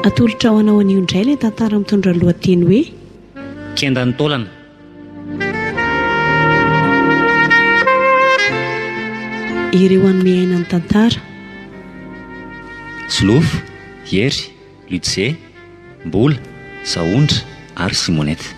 Atolotra ho anao anio indray ilay tantara mitondra ny lohateny hoe. Kendan'ny taolana. Ireo hanome aina ny tantara. Solofo, Hery, Lutze, Mbola, Sahondra ary Simonette.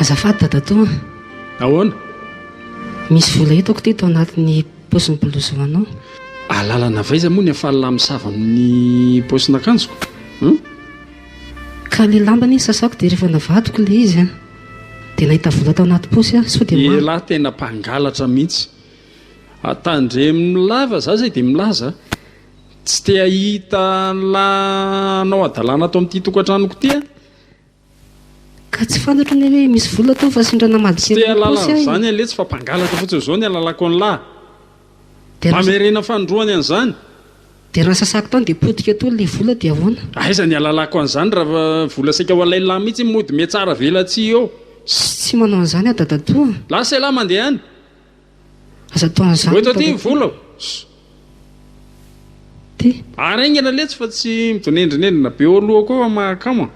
Azafady dadatoa a. Ahoana? Misy vola hitako ity tao anatin'ny paosin'ny blouson-nao. Alalana avy aiza moa ny afaly misava amin'ny paosin'akanjoko? Hum? Ka le lamba anie sasako dia rehefa navadiko le izy an, dia nahita vola tao anaty paosy aho, sao dia marina. Elah tena mpangalatra mihitsy. Tandremo lava za zay dia milaza. Tsy te hahita an'lah hanao hadalana ato amin'ity tokantranoko ity aho. Ka tsy fantatro anie hoe misy vola tao fa sendra namadika Tsy te ny hahalala paosy aho e. an'izany aho letsy fa mpangalatra fotsiny izao ny hahalalako an'lah. Dia raha Mamerena fanindroany an'izany. Dia raha sasako tany dia potika tao ilay vola dia ahoana? Aiza ny hahalalako an'izany raha vola saika ho alain'lah mihitsy mody mihatsara velatsihy eo. Tsy manao an'izany aho dadatoa a. Lasa elah mandeha any. Aza atao an'izany Hoeto aty ny dadatoa. vola o. Ty. Ary haingana letsy fa tsy midonendrinendrina be eo alohako eo fa mahakamo a.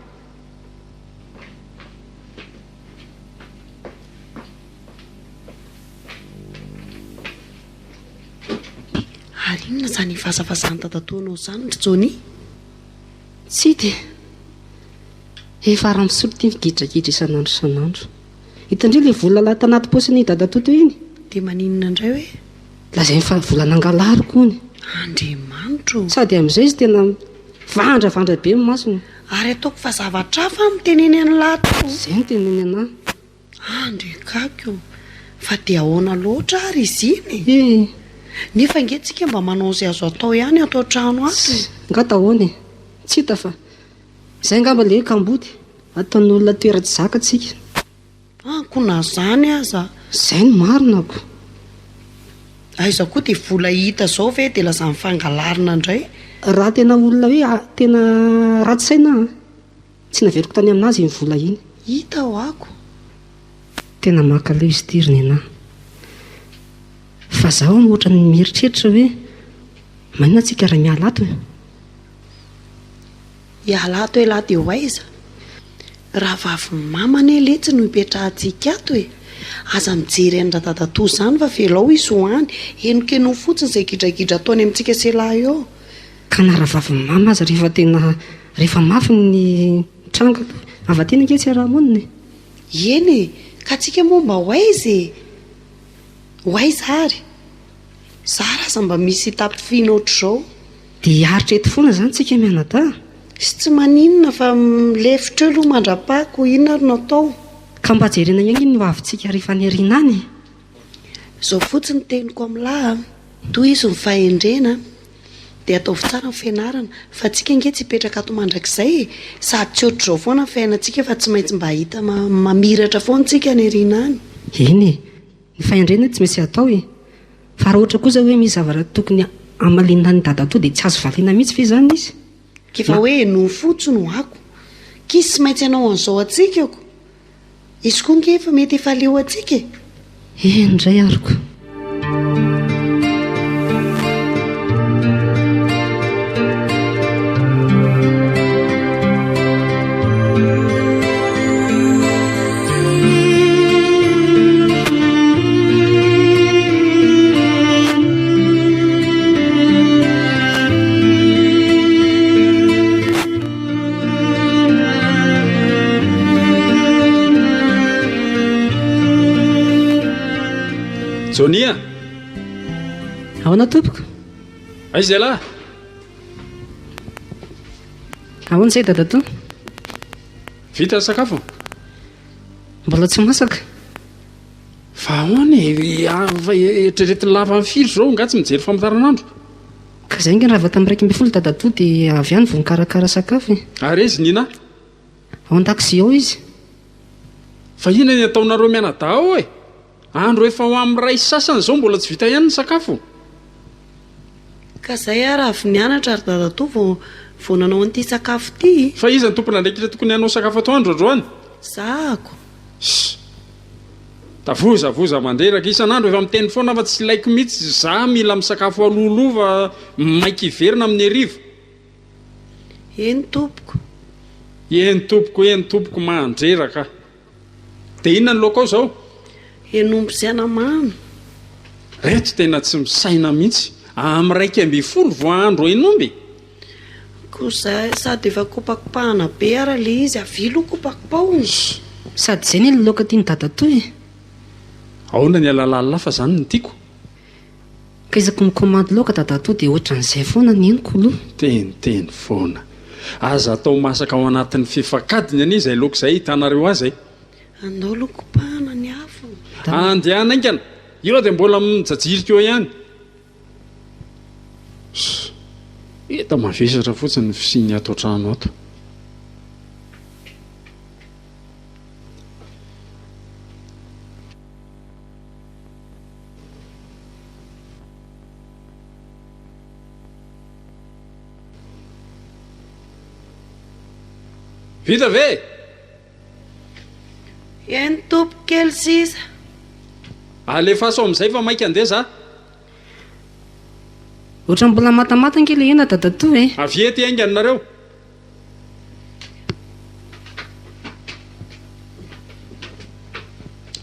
Ary inona izany ivazavazahan'i dadatoanao izany ry Johnny? Tsy hita e. Efa rano fisotro ity migidragidra isan'andro isan'andro. Hitan-dry ilay vola lahy tanaty paosin'i dadatoa teo iny? Dia maninona indray hoe? Lazainy fa vola nangalariko hono. Andriamanitra ô! Sady amin'izay izy tena mivandravandra be ny masony. Ary ataoko fa zavatra hafa no teneny an'lah teo. Izay no teneny anah. Andriakako ô! Fa dia ahoana loatra ary izy iny e? Eh! Nefa ange tsika mba manao izay azo atao ihany ato an-trano ato e! Nga ahoana e? Tsy hita fa izay angamba ilay hoe kamboty. Ataon'olona toera-tsy zaka tsika. Amiko na zany aza. Zay no marina ko. Aiza koa dia vola hita zao ve dia lazany fangalarina indray. Raha tena olona hoe tena ratsy saina aho tsy naveriko tany aminazy iny vola iny. Hita ho'ako. Tena mankaleo izy ity ry Nenah. Fa zaho ohatran'ny mieritreritra hoe maninona tsika raha miala ato e. Hiala ato elah dia ho aiza? Rahavavin'i mama anie letsy no ipetrahantsika ato e! Aza mijery an'i radadatoa izany fa velao izy ho any, henokenoy fotsiny izay gidragidra ataony amintsika sy elah eo. Ka na rahavavin'i mama aza rehefa tena rehefa mafy ny tranga hava-tiana ange tsy iaraha-monina e! Eny e! Ka tsika moa mba ho aiza e? Ho aiza ary? Zara aza mba misy tapifina ohatr'izao. Dia hiaritra eto foana izany tsika mianadahy? Sy tsy maninona fa milefitra eo aloha mandra-pako, inona ary no atao? Ka mba jerena ihany ny hoavintsika rehefa any aoriana any e! Izao fotsiny teniko amin'lah a! Tohizo ny fahendrena dia ataovy tsara ny fianarana fa tsika ange tsy hipetraka ato mandrakizay e! Sady tsy ohatr'izao foana ny fiainantsika fa tsy maintsy mba hahita mamiratra foana tsika any aoriana any. Eny e! Ny fahendrena tsy maintsy atao e! Fa raha ohatra kosa hoe misy zavatra tokony hamaliana an'i dadatoa dia tsy azo valiana mihitsy ve izany izy? K'efa hoe henoy fotsiny ho ako. K'izy tsy maintsy hanao an'izao antsika ko. Izy koa nge efa mety efa leo antsika e. Eny indray ary ko. Johnny a! Ahoana tompoko? Aiza ialahy? Ahoana izay dadatoa? Vita ny sakafo? Mbola tsy masaka. Fa ahoana e? Fa eritreretin'ny lava ny firy izao? Nga tsy mijery famantaranandro? Ka izay ange rava tamin'ny 11 dadatoa dia avy any vao nikarakara sakafo e. Ary aiza i Nina? Ao an-dakozia ao izy. Fa inona ny ataonareo mianadahy ao e? Andro efa ho amin'ny iray sy sasany izao mbola tsy vita ihany ny sakafo. Ka zay ary avy nianatra ry dadatoa vao vao nanao an'ity sakafo ity. Fa iza no tompon'andraikitra tokony hanao sakafo atoandro androany? Zahako. Ssss. Tavozavoza mandreraka isan'andro efa miteny foana fa tsy ilaiko mihitsy za mila misakafo alohaloha fa maika hiverina amin'ny hariva. Eny tompoko. Eny tompoko, eny tompoko, mandreraka. Dia inona ny laoka ao izao? Henomby sy anamamy. Reto tena tsy misaina mihitsy. Amin'ny 11 vao hahandro henomby? Koa zay sady efa kopakopahana be ara le izy, avia aloha kopakopao. Sady izay anie ny laoka tian'i dadatoa e. Ahoana ny alalalina fa zany no tiako. Ka isaky ny mikomandy laoka dadatoa dia ohatran'izay foana ny henoko aloha. Teniteny foana. Aza atao masaka ao anatin'ny fefak'adiny anie izay laoka izay ahitanareo azy e. Andao aloha kopahana ny afo. Andehana haingana. Io raha dia mbola mijajirika eo ihany. Ss. Hita mavesatra fotsiny ny fisian'ny ato an-trano ato. Vita ve? Eny tompoko, kely sisa. Alefaso amin'izay fa maika andeha za. Ohatran'ny mbola matamata ange ilay hena dadatoa e. Avia ety haingana nareo.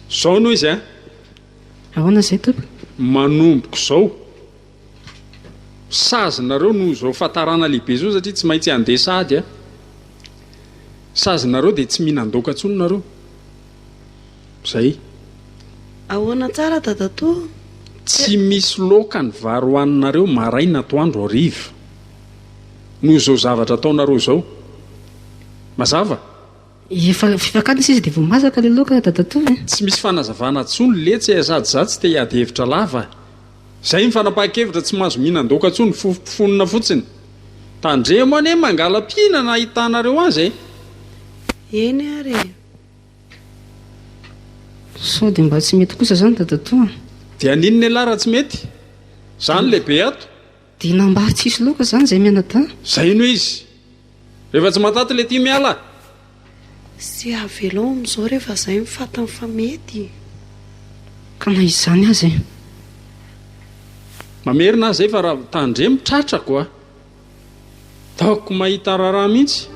Zao no izy a. Ahoana izay tompoko? Manomboka izao, sazinareo noho izao fahatarana lehibe izao satria tsy maintsy handeha sahady aho. Sazinareo dia tsy mihinan-daoka intsony nareo. Izay. Ahoana tsara dadatoa? Tsy misy laoka ny vary hohaninareo maraina, atoandro, hariva. Noho izao zavatra ataonareo izao. Mazava? Efa fifakana sisa dia vao masaka ilay laoka dadatoa e. Tsy misy fanazavana tsony letsy e sady za tsy te hiady hevitra lava. Zay ny fanapahan-kevitra tsy mahazo mihinan-daoka tsony fofompfonina fotsiny. Tandremo anie mangala-pihinana ahitanareo azy e. Eny ary e. Sao dia mba tsy mety kosa zany dadatoa a. Dia haninona ialahy raha tsy mety? Za no lehibe ato. Dia nambary tsisy laoka zany zay mianadahy. Zay no izy. Rehefa tsy mataty le tia miala. Sy avelao amin'izao rehefa zay ny fatany fa mety. Ka na izany aza e. Mamerina aho zay fa raha tandremo tratrako a. Taoko mahita raharaha mihitsy.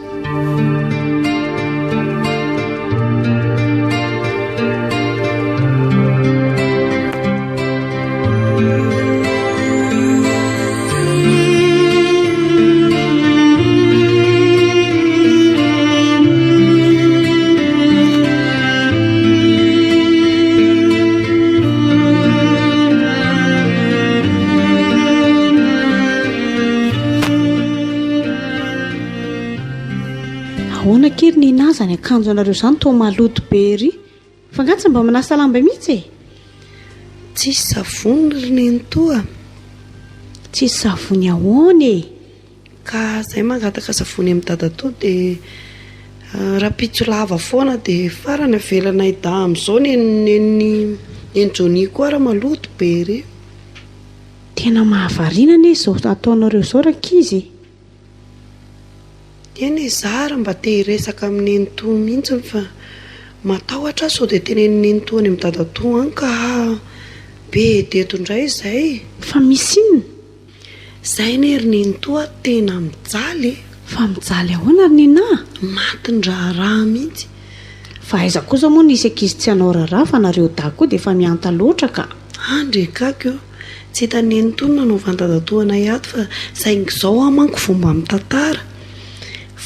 Ahoana akia ry Nina zany akanjo anareo zany toa maloto be ery? Fa nga tsy mba manasa lamba mihitsy e? Tsisy savony ry nenitoa a! Tsisy savony ahoana e? Ka zay mangataka savony amin'i dadatoa dia rahampitso lava foana dia farany avelanay dahy amin'izao nen'i nen'i Johnny koa ary maloto be ery. Tena mahavariana anie izao ataonareo izao rankizy e! Eny e, za ary mba te hiresaka amin'i nenitoa mihitsy fa matahotra aho sao dia tenenin'i nenitoa any amin'i dadatoa any ka be eto indray izay. Fa misy inona? Zay anie ry nenitoa tena mijaly e! Fa mijaly ahoana ry Nina a? Matin-draharaha mihitsy. Fa aiza kosa moa nisy ankizy tsy hanao raharaha fa nareo dahy koa dia efa mihanta loatra ka. Andry e gaga io. Tsy hitan'i nenitoa ny nanaovan'i dadatoa anay ato fa saingy izao aho manko vao mba mitantara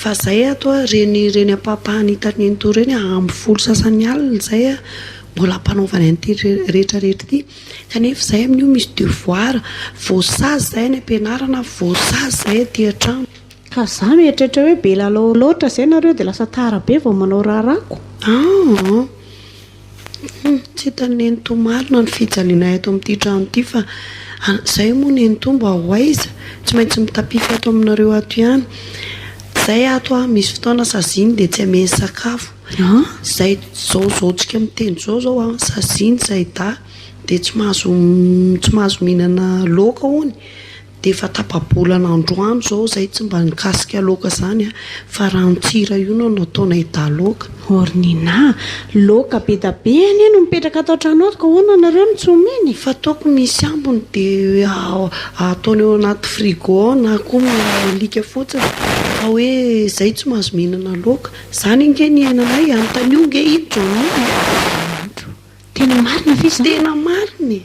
fa zay ato a, reny reny ampahapahany hitan'i nenitoa ireny a, amin'ny folo sasany alina izay a. Mbola ampanaovany an'ity rehetra rehetra ity. Kanefa izahay amin'io misy devoir, voasazy izahay any am-pianarana, voasazy izahay aty an-trano. Ka za mieritreritra hoe be lalao loatra zay nareo de lasa tara be vao manao raharahako. Aa! Hum, tsy hitan'i Nenitoa marina ny fijalianay ato amin'ity trano ity fa izay moa Nenitoa mba ho aiza? Tsy maintsy mitapify ato aminareo ato ihany. Izay ato aho misy fotoana saziany dia tsy ameny sakafo. Izay izao izao tsika miteny izao izao an, saziany Zaida dia tsy mahazo tsy mahazo mihinana laoka hono. Dia efa tapa-bolana androany izao izay tsy mba nikasika laoka izany an, fa ranon-tsira io no nataonay dalaoka. Or Nina, laoka be da be anie no mipetraka ato an-trano ato ka ahoana nareo no tsy omeny e? Fa ataoko misy ambiny dia ataony ao anaty frigo ao na koa alika fotsiny fa hoe izay tsy mahazo mihinana laoka. Izany ange ny iainanay, anontanio ange iny Johnny a! Tena marina ve izany? Tena marina e!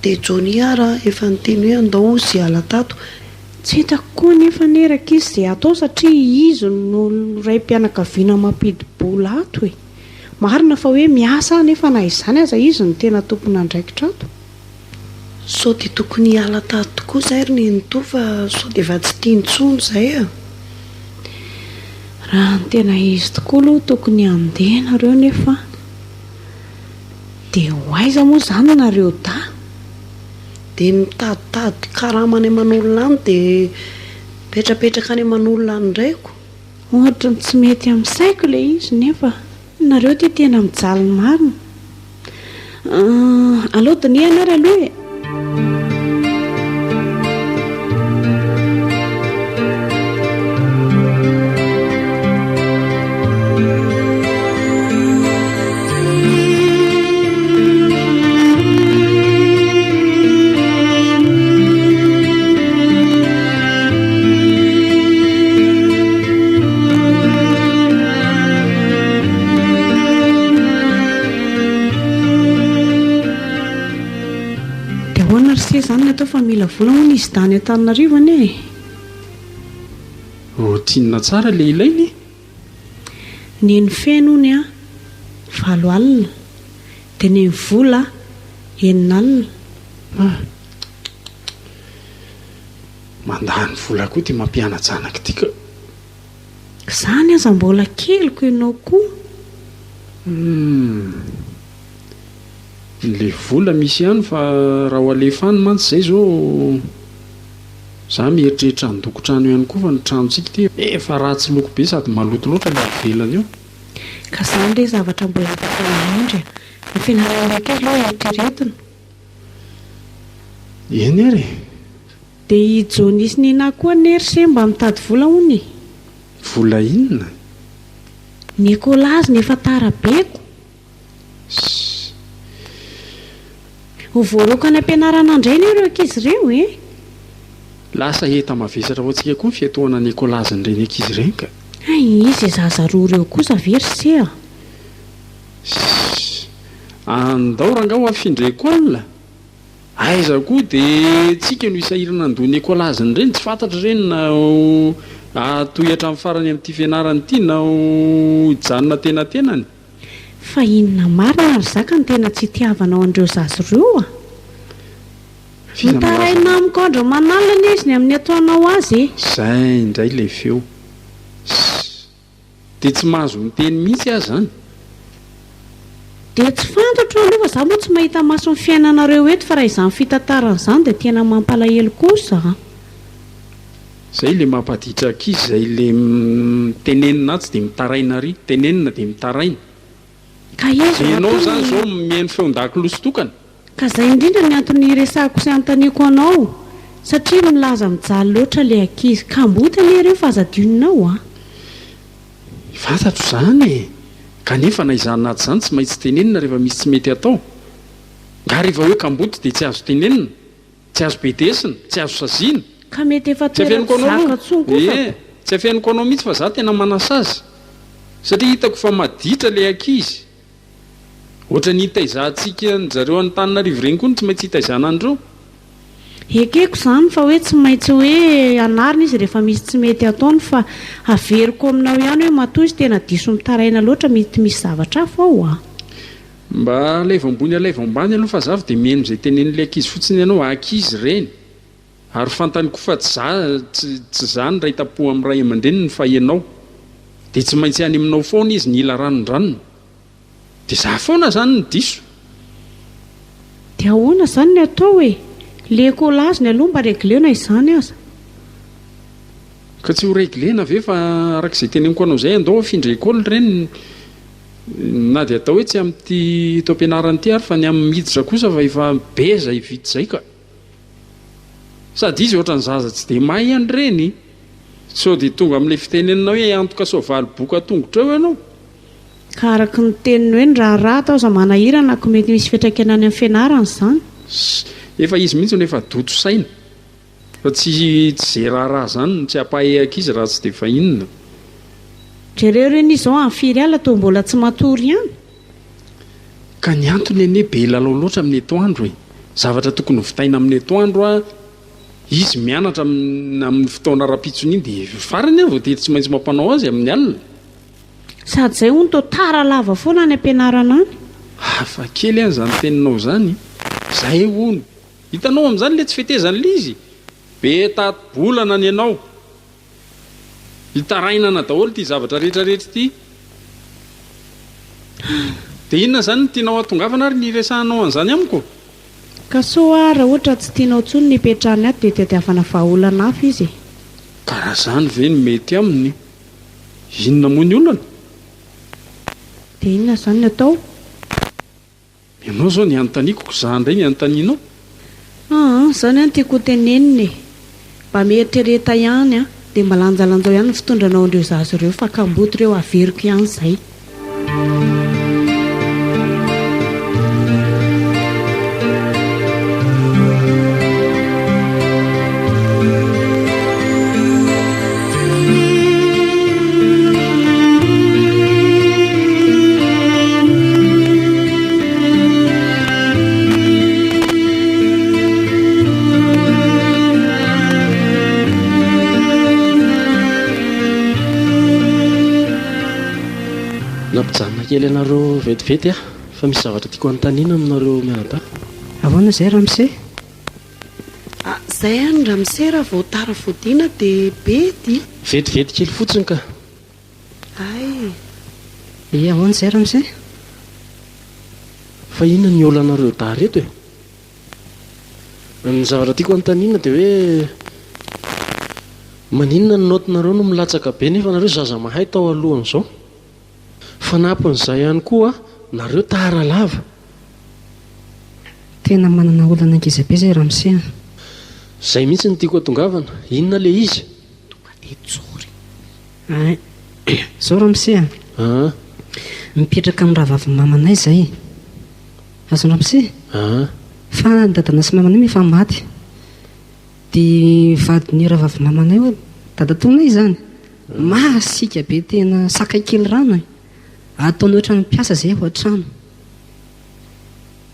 Dia Johnny ara efa niteny hoe andao ozy hiala tato. Tsy hitako koa anefa anie rankizy izay hatao satria izy no raim-pianakaviana mampidi-bola ato e! Marina fa hoe miasa aho nefa na izany aza izy no tena tompon'andraikitra ato. Sao dia tokony hiala tato tokoa izay ry nenitoa fa sao dia efa tsy tiany intsony izay a! Raha ny tena izy tokoa aloha tokony handeha nareo nefa dia ho aiza moa izany nareo dahy? Dia mitaditady karama any aman'olona any dia mipetrapetraka any aman'olona any indray ko. Ohatry ny tsy mety amin'ny saiko ilay izy nefa nareo ity tena mijaly marina. Aleo dinihana ary aloha e! Dia ahoana ry se izany ny atao fa mila vola hono izy dany Antananarivo anie e! Routine tsara le ilaina e! Neny feno hono an, 8 alina, dia neny vola 6 alina. Ah! Mandany vola koa ty mampiana-janaka ty ka! Zany aza mbola keliko ianao koa. Humm. Le vola misy ihany fa raha ho alefa any mantsy zay zao za mieritreritra handoko trano ihany koa fa ny tranontsika ity efa ratsy loko be sady maloto loatra le avelany eo. Ka zany re zavatra mbola afaka miandry a! Ny fianarana ankizy aloha eritreretina. Eny ary e! Dia i Johnny sy Nina koa anie ry se mba mitady vola hono e! Vola inona? Ny écolage no efa tara be ko! Ssss. Ho voaroaka any am-pianarana indray anie ireo ankizy ireo e! Lasa enta-mavesatra ho antsika koa ny fiatohana ny écolage-n'ireny ankizy ireny ka! Hay, izay zaza roa ireo kosa ve ry se a! Ssss. Andao rangaha ho afindra école! Aiza koa dia tsika no hisahirana handoa ny écolage-ny ireny, tsy fantatra ireny na ho hatohy hatramin'ny farany amin'ity fianarana ity na ho hijanona antenatenany. Fa inona marina ry zaka no tena tsy itiavanao an'ireo zaza ireo a? F'iza milaza Mitaraina amiko andro aman'alina anie izy ny amin'ny ataonao azy e! Zay indray ilay feo. Ssss. Dia tsy mahazo miteny mihitsy aho izany? Dia tsy fantatro aloha fa za moa tsy mahita maso ny fiainanareo eto fa raha izany fitantarana izany dia tena mampalahelo kosa a! Zay le mampaditra ankizy zay le tenenina atsy de mitaraina ary, tenenina de mitaraina. Ka izy Enao matoa zany ny. zao mihaino feon-dakolosy tokana? Ka zay indrindra ny antony hiresahako sy anontaniako anao satria milaza mijaly loatra le ankizy. Kamboty anie ireo fa aza adinonao a! Fantatro izany e! Kanefa na izany na tsy izany tsy maintsy tenenina rehefa misy tsy mety atao. Nga rehefa hoe kamboty dia tsy azo tenenina? Tsy azo bedesina? Tsy azo saziana? Ka mety efa Tsy afeniko toeran-tsy anao zaka aloha intsony kosa e! ko. Tsy afeniko anao mihitsy fa za tena manasazy. Satria hitako fa maditra le ankizy. Ohatran'ny hitaizantsika an-dry zareo any Antananarivo ireny koa no tsy maintsy hitaizana an'ireo. Ekeko izany fa hoe tsy maintsy hoe anarina izy rehefa misy tsy mety ataony fa averiko aminao ihany hoe matoa izy tena diso mitaraina loatra mety misy zavatra hafa ao a! Mba alaivo ambony alaivo ambany aloha fa za vao dia mihaino izay tenenin'ilay ankizy fotsiny ianao, ankizy ireny. Ary fantany koa fa tsy za, tsy, tsy za no ray tampo amin'ny ray aman-dreniny fa ianao. Dia tsy maintsy any aminao foana izy ny hila ranondranony. Dia za foana izany no diso. Dia ahoana izany ny atao e? Le écolage-ny aloha mba reglena izany aza. Ka tsy ho reglena ve fa araka izay teneniko anao izay andao afindra école ireny na dia atao hoe tsy amin'ity taom-pianarana ity ary fa ny amin'ny miditra kosa fa efa be izay vita izay ka. Sady izy ohatran'ny zaza tsy dia mahay an'ireny. Sao dia tonga amin'ilay fitenenana hoe antoka soavaly boka tongotra eo ianao. Ka araka ny teniny hoe ny raharaha atao aza manahirana ko mety misy fiantraikany any amin'ny fianarana izany. Efa izy mihitsy no efa doto saina. Fa tsy tsy ze raharaha zany no tsy hampahay ankizy raha tsy dia fa inona. Jereo ireny izy izao any firy alina toa mbola tsy matory ihany. Ka ny antony anie be lalao loatra amin'ny atoandro e! Zavatra tokony ho vitaina amin'ny atoandro a, izy mianatra amin'ny fotoana rahampitsony iny dia farany aho vao dia tsy maintsy mampanao azy amin'ny alina. Sady izay hono toa tara lava foana any am-pianarana any. Hafa kely an izany teninao izany, izay hono. Hitanao amin'izany ilay tsy fetezan'ilay izy? Be tati-bolana ny anao. Itarainana daholo ity zavatra rehetra rehetra ity. Dia inona izany no tianao hahatongavana ary ny hiresahanao an'izany amiko? Ka soa ary raha ohatra tsy tianao intsony ny hipetrahany ato dia tadiavana vahaolana hafa izy e. Ka raha izany ve no mety aminy, inona moa ny olana? Dia inona izany no atao? Ianao izao ny anontaniako ko za indray ny anontanianao? Aa, zany an tiako ho tenenina e! Mba mieritrereta ihany an, dia mba lanjalanjao ihany ny fitondranao an'ireo zaza ireo fa kamboty ireo averiko ihany izay. Nampijanona kely anareo vetivety aho fa misy zavatra tiako hanontaniana aminareo mianadahy. Ahoana izay ramose? Ah, zay any ramose raha vao tara fodiana dia bedy. Vetivety kely fotsiny ka. Hay. Ie, ahoana izay ramose? Fa inona ny olanareo dahy reto e? Ny zavatra tiako anontaniana dia hoe maninona ny naotinareo no milatsaka be nefa nareo zaza mahay tao alohan'izao? Fanampin'izay ihany koa nareo tara lava. Tena manana olana ngeza be zay ramose a. Zay mihitsy no tiako hatongavana, inona le izy? Tonga dia tsory. Hay, zao ramose a. Aa. Mipetraka amin'ny rahavavin'i mamanay zay. Azon'i ramose? Aa. Fa ny dadana sy mamanay moa efa maty. Dia vadin'io rahavavin'i mamanay io, dadatoanay izany. Masiaka be tena sakay kely rano e. Ataony ohatran'ny mpiasa zay ao an-trano.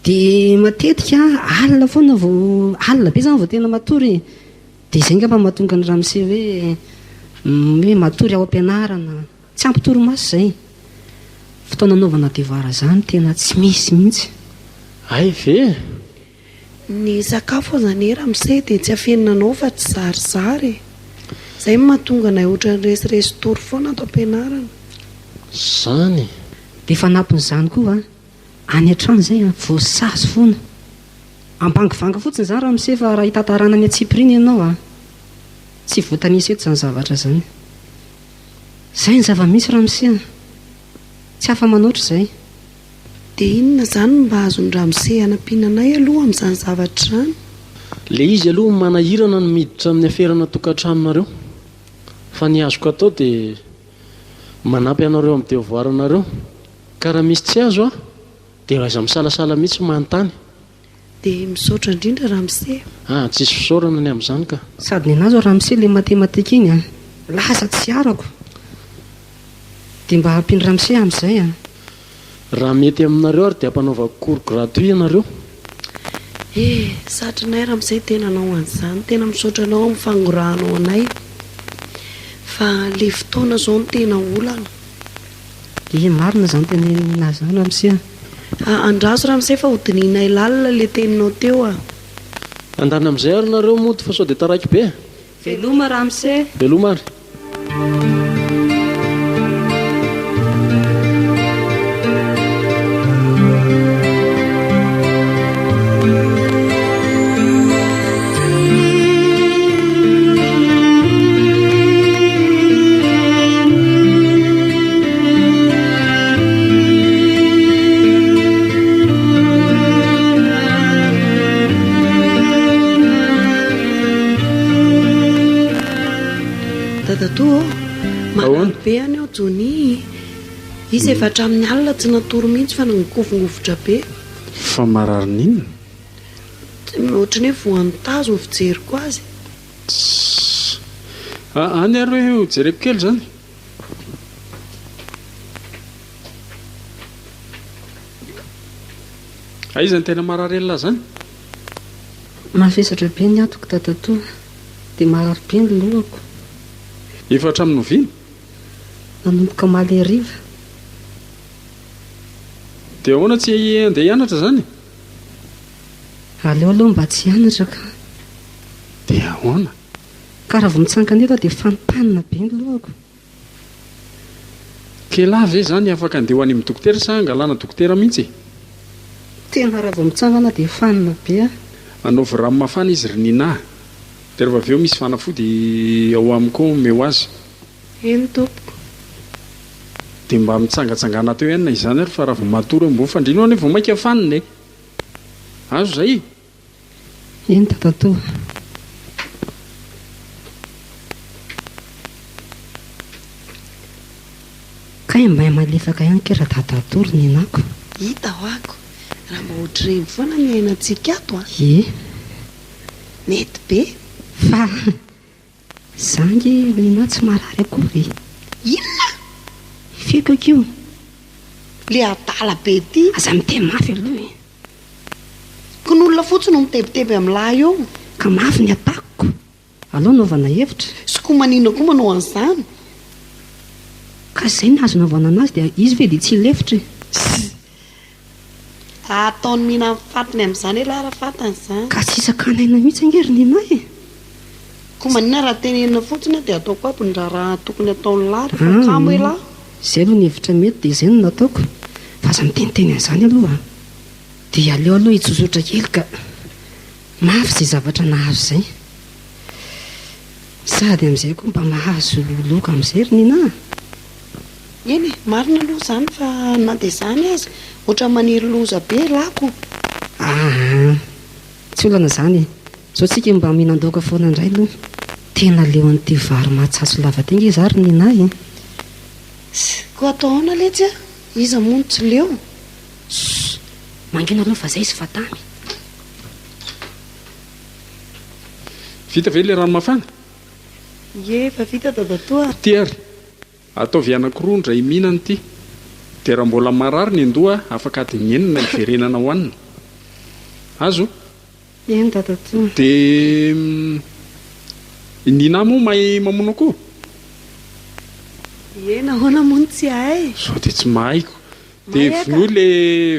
Dia matetika alina foana vao, alina be zany vao tena matory e. Dia izay angamba no mahatonga ny ramose hoe hoe matory ao am-pianarana. Tsy ampy torimaso izay. Fotoana anaovana devoir izany tena tsy misy mihitsy. Hay ve? Ny sakafo aza anie ramose dia tsy afenina anao fa tsy zarizary e! Izay no mahatonga anay ohatran'ny resiresy tory foana ato am-pianarana. Zany? Dia fanampin'izany koa, any an-trano izay an, voasazy foana. Ambangovanga fotsiny izany ramose fa raha hitantarana ny antsipiriany ianao an, tsy voatanisa eto izany zavatra izany. Izay ny zava-misy ramose an! Tsy afa-manoatra izay. Dia inona izany no mba azon'i ramose hanampiana anay aloha amin'izany zavatra izany? Le izy aloha manahirana ny miditra amin'ny aferana tokantranonareo. Fa ny azoko atao dia manampy anareo amin'ny devoir nareo. Ka raha misy tsy azo aho dia aiza misalasala mihitsy manontany. Dia misaotra indrindra ramose. Ah, tsisy fisaorana ny amin'izany ka. Sady nenaha zao ramose le matematika iny an! Lasa tsy arako! Dia mba ampiany ramose amin'izay an! Raha mety aminareo ary dia ampanaovako cours gratuit ianareo. Eh! Satrinay ramose tena anao an'izany, tena misaotra anao amin'ny fangorahanao anay. Fa le fotoana zao no tena olana. Ie, marina izany teneninah izany ramose a! Andraso ramose fa hodinihinay lalina le teninao teo a! Andana amin'izay ary nareo mody fa sao dia taraiky be. Veloma ramose. Veloma ary. Dadatoa ô, marary be any aho Johnny. Izy efa hatramin'ny alina tsy natory mihitsy fa nangovongovitra be. Fa marary n'inona? Ohatran'ny hoe voan'ny tazo ny fijeriko azy. Tssss. Any ary hoe ho jereko kely izany. Aiza no tena marary an'lah izany? Mavesatra be ny atiko dadatoa, dia marary be ny lohako. Efa hatramin'ny oviana? Nanomboka omaly hariva. Dia ahoana tsy handeha hianatra izany? Aleo aloha mba tsy hianatra ka. Dia ahoana? Ka raha vao mitsangana eto aho dia fanimpanina be ny lohako. K'elah ve zany afaka andeha ho any amin'ny dokotera sa angalana dokotera mihitsy e? Tena raha vao mitsangana dia fanina be aho. Anaovy rano mafana izy ry Nina a! Dia rehefa avy eo misy fanafody ao amiko ao omeo azy. Eny tompoko. Dia mba mitsangatsangana teo ihany na izany ary fa raha vao matory eo ambony fandriana eo anie vao mainka fanina e! Azo izay e! Eny dadatoa. Kay mba malefaka ihany kay radadatoa ry nenako. Hita ho'ako, raha mba ohatr'ireny foana ny iainantsika ato an! Ie. Mety be. Fa za nge ry Nina tsy marary akory e! Inona? Feko akia o! Le adala be ty. Aza miteny mafy aloha e! Kin'olona fotsiny no mitebiteby amin'ny lahy eo. Ka mafy ny atakiko. Aleo anaovana hevitra. Sy koa maninona koa manao an'izany? Ka izay no azo anaovana anazy dia izy ve dia tsy hilefitra e? Ssy. Ataony mihinan'ny fatiny amin'izany elah raha fantany izany. Ka tsy sakanaina mihitsy ange ry Nina e! Koa maninona raha tenenina fotsiny aho dia ataoko aby ny raharaha tokony ataon'ny lahy rehefa kamo elah? Izay aloha ny hevitra mety dia izay no nataoko. Fa aza miteniteny an'izany aloha a! Dia aleo aloha hitsotsotra kely ka. Mafy izay zavatra nahazo izay. Sady amin'izay koa mba mahazo loka amin'izay ry Nina a! Eny e, marina aloha izany fa na dia izany aza, ohatran'ny maniry loza be elah ko. Aa! Tsy olana izany e! Zao tsika mba mihinan-daoka foana indray aloha. Tena leo an'ity vary mahatsatso lava ity ange za ry Nina e! Koa atao ahoana letsy a? Iza moa no tsy leo? Ssss! Mangina aloha fa zay sy fatamy. Vita ve ilay rano mafana? Ie, efa vita dadatoa a! Ity ary, ataovy anankiroa indray mihinana ity. Dia raha mbola marary ny an-doha, afaka adiny enina hiverenana hohanina. Azo? Eny dadatoa. Dia i Nina moa mahay mamono akoho? Ie, nahoana moa no tsy hahay? Sao dia tsy mahay ko. Dia vonoy le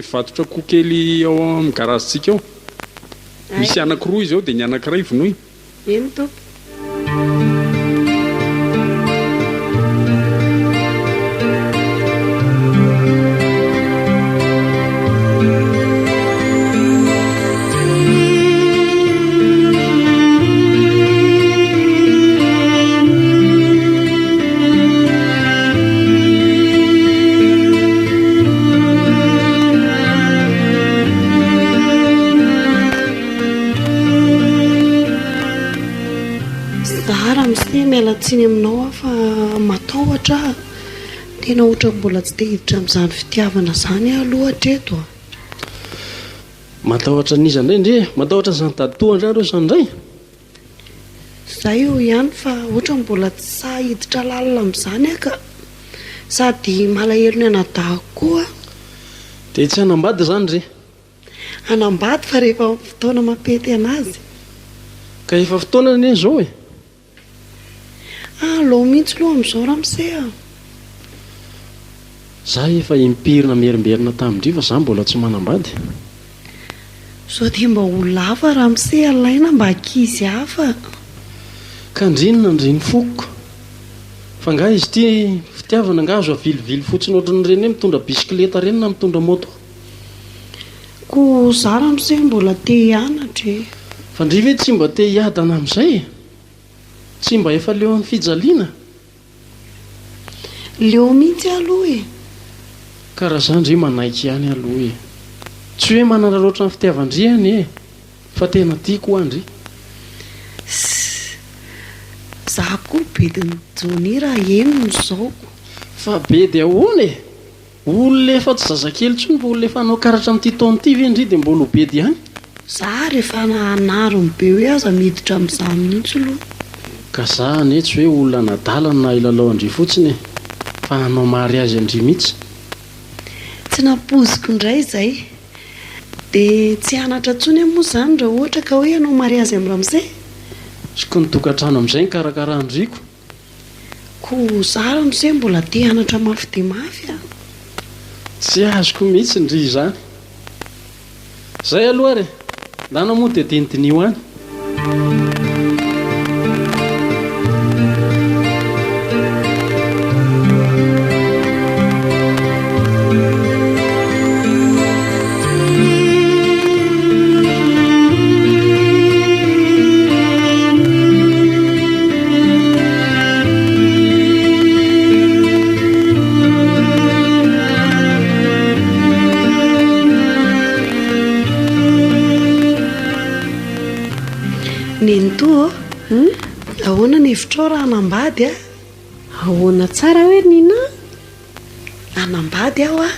vatotra akoho kely ao amin'ny garazintsika ao. Misy anankiroa izy ao dia ny anankiray vonoy. Eny tompoko. Za ramose miala tsiny aminao aho fa matahotra aho. Tena ohatran'ny mbola tsy te hiditra amin'izany fitiavana izany aho aloha hatreto a. Matahotra an'iza indray ndry e? Matahotra an'izany dadatoa indray nareo izany indray? Zay eo ihany fa otrany mbola tsy sahy hiditra lalina amin'izany aho ka. Sady malahelo ny anadahiko koa aho. Dia tsy hanambady izany re? Hanambady fa rehefa fotoana mampety anazy. Ka efa fotoana anie izao e! Ah, lou mihitsy aloha amin'izao ramose a! Za efa impiry namerimberina tamin-dry fa za mbola tsy manambady. Sao dia mba olona hafa ramose alaina mba ankizy hafa. Ka ndry inona ndry ny foko. Fa nga izy ity fitiavana nga azo avilivily fotsiny ohatran'ireny hoe mitondra bisikileta ireny na mitondra moto. Ko za ramose mbola te hianatra e. Fa ndry ve tsy mba te hiadana amin'izay e? Tsy mba efa leo an'ny fijaliana? Leo mihitsy aho aloha e. Ka raha za ndry manaiky ihany aloha e. Tsy hoe manararaotra ny fitiavan-dry anie e. Fa tena tiako hoa ndry. Ss. Za koa bedin'i Johnny raha heno ny zaoko. Fa bedy ahoana e? Olona efa tsy zazakely intsony fa olona efa hanao karatra amin'ity taona ity ve ndry dia mbola ho bedy ihany? Za ary efa anariny be hoe aza miditra amin'izany mihitsy aloha. Ka za anie tsy hoe olona anadala na hilalao an-dry fotsiny e! Fa hanao mariage an-dry mihitsy. Tsy nampoiziko indray izay. Dia tsy hianatra intsony aho moa izany raha ohatra ka hoe hanao mariazy amin'i ramose? Zoko ny tokantrano amin'izay ny karakaran-driko. Ko za ramose mbola te hianatra mafy dia mafy a! Tsy azoko mihitsy ndry izany. Zay aloha ary e! Ndana moa dia dinidiniho any. Nenitoa ô, ahoana ny hevitrao raha hanambady aho? Ahoana tsara hoe ry Nina? Hanambady aho ah!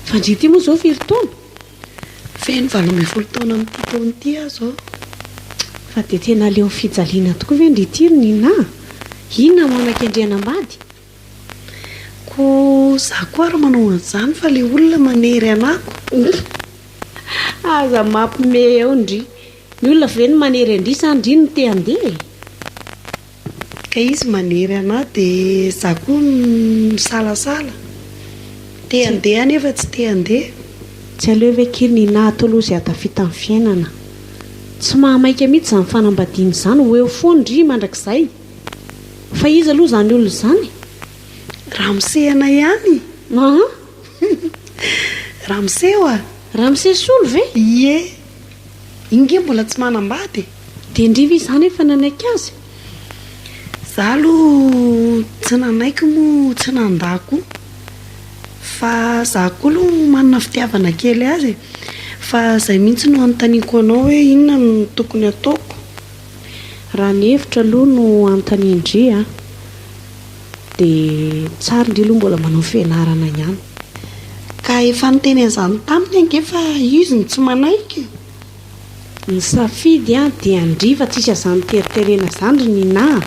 Fa ndry ity moa izao firy taona? Feno 18 taona amin'ity taona ity aho izao. Fa dia tena leo fijaliana tokoa ve ndry ity ry Nina a? Inona no manakendry hanambady? Koa za koa ary manao an'izany fa le olona manery anah ko. Aza mampime eo ndry. Ny olona ve no manery an-dry sa ndry no te handeha e? Ka izy manery anah de za koa misalasala. Te handeha nefa tsy te handeha. Tsy aleo ve kely Nina atao aloha izay hahatafita ny fiainana. Tsy mahamaika mihitsy izany fanambadiana izany, ho eo foana ndry mandrakizay. Fa iza aloha izany olona izany? Ramose anay ihany? Aa? Ramose oa? Ramose Solo ve? Ie. Iny nge mbola tsy manambady e! Dia ndry ve izany efa nanaiky azy? Za aloha tsy nanaiky moa tsy nandà koa. Fa za koa aloha manana fitiavana kely azy e! Fa zay mihitsy no anontaniako anao hoe inona no tokony ataoko? Raha ny hevitro aloha no anontanian-dry a, dia tsara ndry aloha mbola manao fianarana ihany. Ka efa niteny an'izany taminy ange fa izy no tsy manaiky e! Ny safidy an dia ndry fa tsisy an'izany teriterena izany ry Nina a!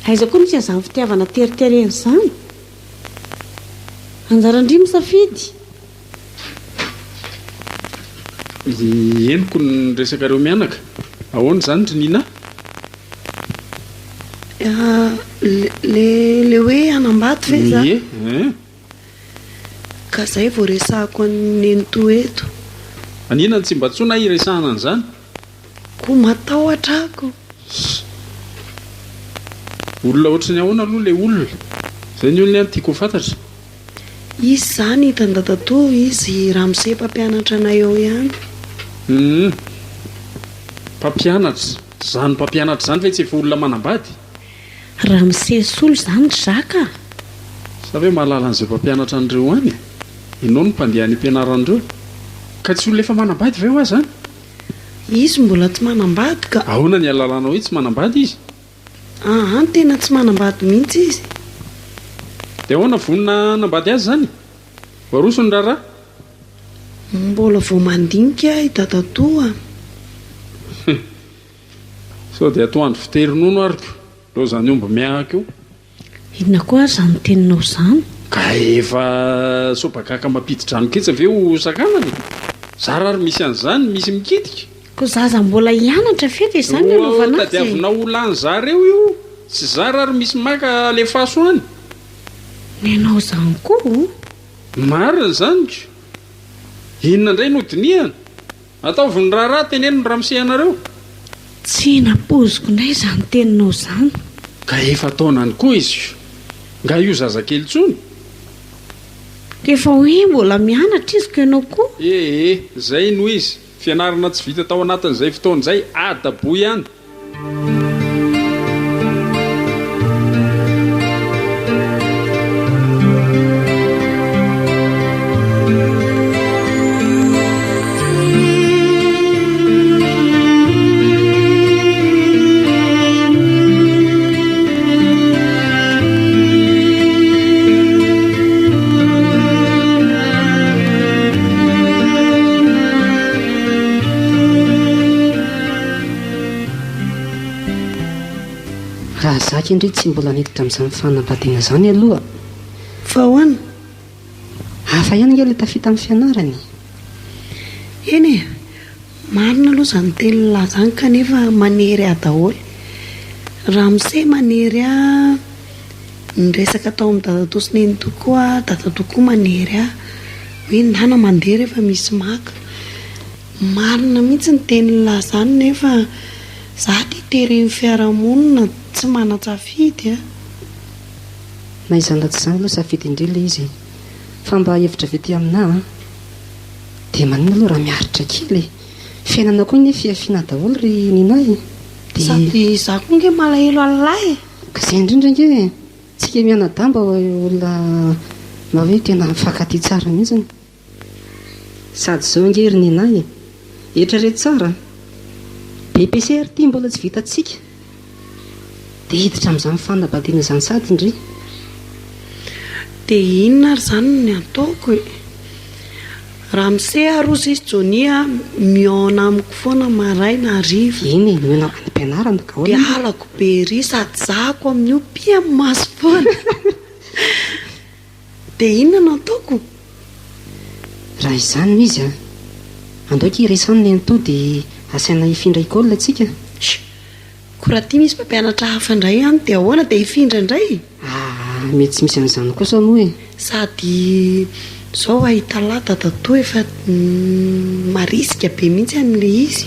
Aiza koa misy an'izany fitiavana teriterena izany? Anjaran-dry misafidy! Henoko ny resakareo mianaka. Ahoana izany ry Nina? Le le hoe hanambady ve za? Ie eh. Ka zay vao resahako an'i nenitoa eto. Anina no tsy mba antsoina hiresahana an'izany? Koa matahotra aho ko. Olona ohatry ny ahoana aloha le olona? Zay ny olona ihany tiako ho fantatra. Izy izany hitan'i dadatoa, izy ramose mpampianatra anay ao ihany. Humm. Mpampianatra. Izany mpampianatra izany ve tsy efa olona manambady? Ramose Solo izany ry Jacques a! Sa ve mahalala an'izay mpampianatra an'ireo any e? Ianao no mpandeha any am-pianaran'ireo. Ka tsy olona efa manambady ve hoa izany? Izy mbola tsy manambady ka. Ahoana ny ahalalanao hoe tsy manambady izy? Aa tena tsy manambady mihitsy izy. Dia ahoana, vonona hanambady azy izany? Voaroso ny raharaha? Mbola vao mandinika i dadatoa. Hum. Sao dia atoandro fitery ronono ary ko. Lozan'ny omby mihahaka io. Inona koa ary izany teninao izany? Ka efa sobakaka mampidi-drano ketsa ve ho sakanana e? Zara ary misy an'izany, misy mikitika. Ko zaza mbola hianatra ve dia izany no anaovana azy e? Tadiavinao ho lany zareo io, tsy zara ary misy maka alefaso any. Nenao izany koa o! Marina izany ko! Inona indray no dinihana? Ataovy ny raharaha, teneno ny ramose anareo. Tsy nampoiziko indray izany teninao izany. Ka efa taonany koa izy ko! Nga io zazakely intsony? Ka efa hoe mbola mianatra izy ko ianao koa? Ee, izay no izy. Fianarana tsy vita tao anatin'izay fotoana izay, adaboy ihany. Raha za kendry tsy mbola niditra amin'izany fanambadiana izany aloha. Fa ahoana? Hafa ihany ange ilay tafita amin'ny fianarana e. Eny e, marina aloha izany tenin'lah izany kanefa manery ahy daholo. Ramose manery ahy, niresaka tao amin'i dadatoa sy nenitoa koa aho, dadatoa koa manery ahy hoe nana mandeha rehefa misy maka. Marina mihitsy ny tenin'lah izany nefa za aty teren'ny fiarahamonina tsy manan-tsafidy a. Na izany na tsy izany aloha safidy indray ilay izy e. Fa mba hevitra avy aty aminà an. Dia maninona aloha raha miaritra kely e. Fiainana koa anie fihafiana daholo ry Nina e. Dia. Sady izaho koa ange malahelo an'lah e. Ka izay indrindra ange e. Tsika mianadahy mba olona mba hoe tena mifankatia tsara mihitsiny. Sady zao ange ry Nina e! Eritrereto tsara a! BEPC ary ity mbola tsy vitantsika! Dia hiditra amin'izany fanambadiana izany sady ndry! Dia inona ary izany ny ataoko e? Ramose ary hozy izy Johnny a, mihaona amiko foana maraina hariva. Eny e, mihaona any am-pianarana ka ahoana? Dia halako be ery sady zahako amin'io piha-maso foana. Dia inona no ataoko? Raha izany no izy an! Andao akia resano nenitoa dia asaina hifindra école tsika. Sh! Ko raha ity misy mpampianatra hafa indray any dia ahoana? Dia hifindra indray? Aa! Mety tsy misy an'izany kosa moa e! Sady izao ahita lahy dadatoa efa marisika be mihitsy amin'ilay izy.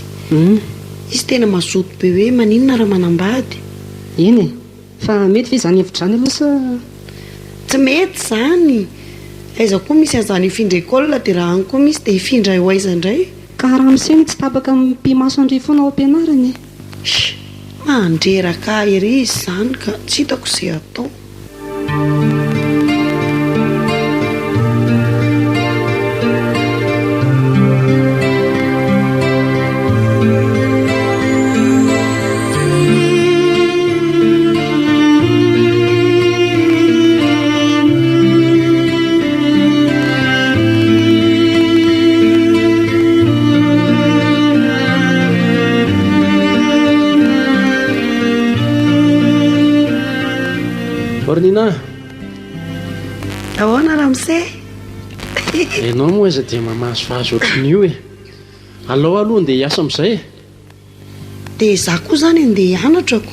Izy tena mazoto be hoe maninona raha manambady. Eny e! Fa mety ve izany hevitra izany aloha sa. Tsy mety izany! Aiza koa misy an'izany hifindra école dia raha any koa misy dia hifindra ho aiza indray? Ka ramose no tsy tapaka mipi-maso an-dry foana ao am-pianarana e! Sh! Mandreraka ahy ery izy izany ka, tsy hitako izay atao. Ry Nina a! Ahoana ramose? Ianao moa aiza dia mamazivazy ohatran'io e! Alao aloha andeha hiasa amin'izay e! Dia izaho koa izany andeha hianatra ko!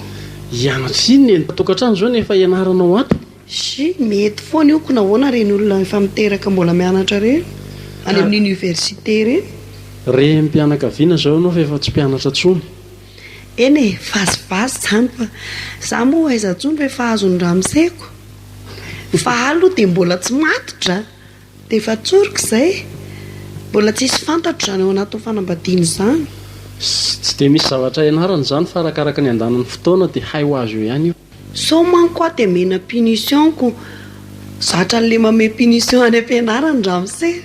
Hianatra inona e? Ny tokantrano izao no efa ianaranao ato. Sy, mety foana io ko nahoana ireny olona efa miteraka mbola mianatra ireny any amin'ny université ireny? Renim-pianakaviana izao ianao fa efa tsy mpianatra intsony. Eny e, vazivazy izany fa izaho moa aiza intsony fa efa azon'ny ramoseko. Fa ahy aloha dia mbola tsy matotra. Dia efa tsoriko izay. Mbola tsisy fantatro izany ao anatin'ny fanambadiana izany. Tsy dia misy zavatra ianarana izany fa arakaraka ny andanan'ny fotoana dia hay ho azo eo ihany io. Sao manko aho dia mena punition ko zatra an'le mame punition any am-pianarana ramose.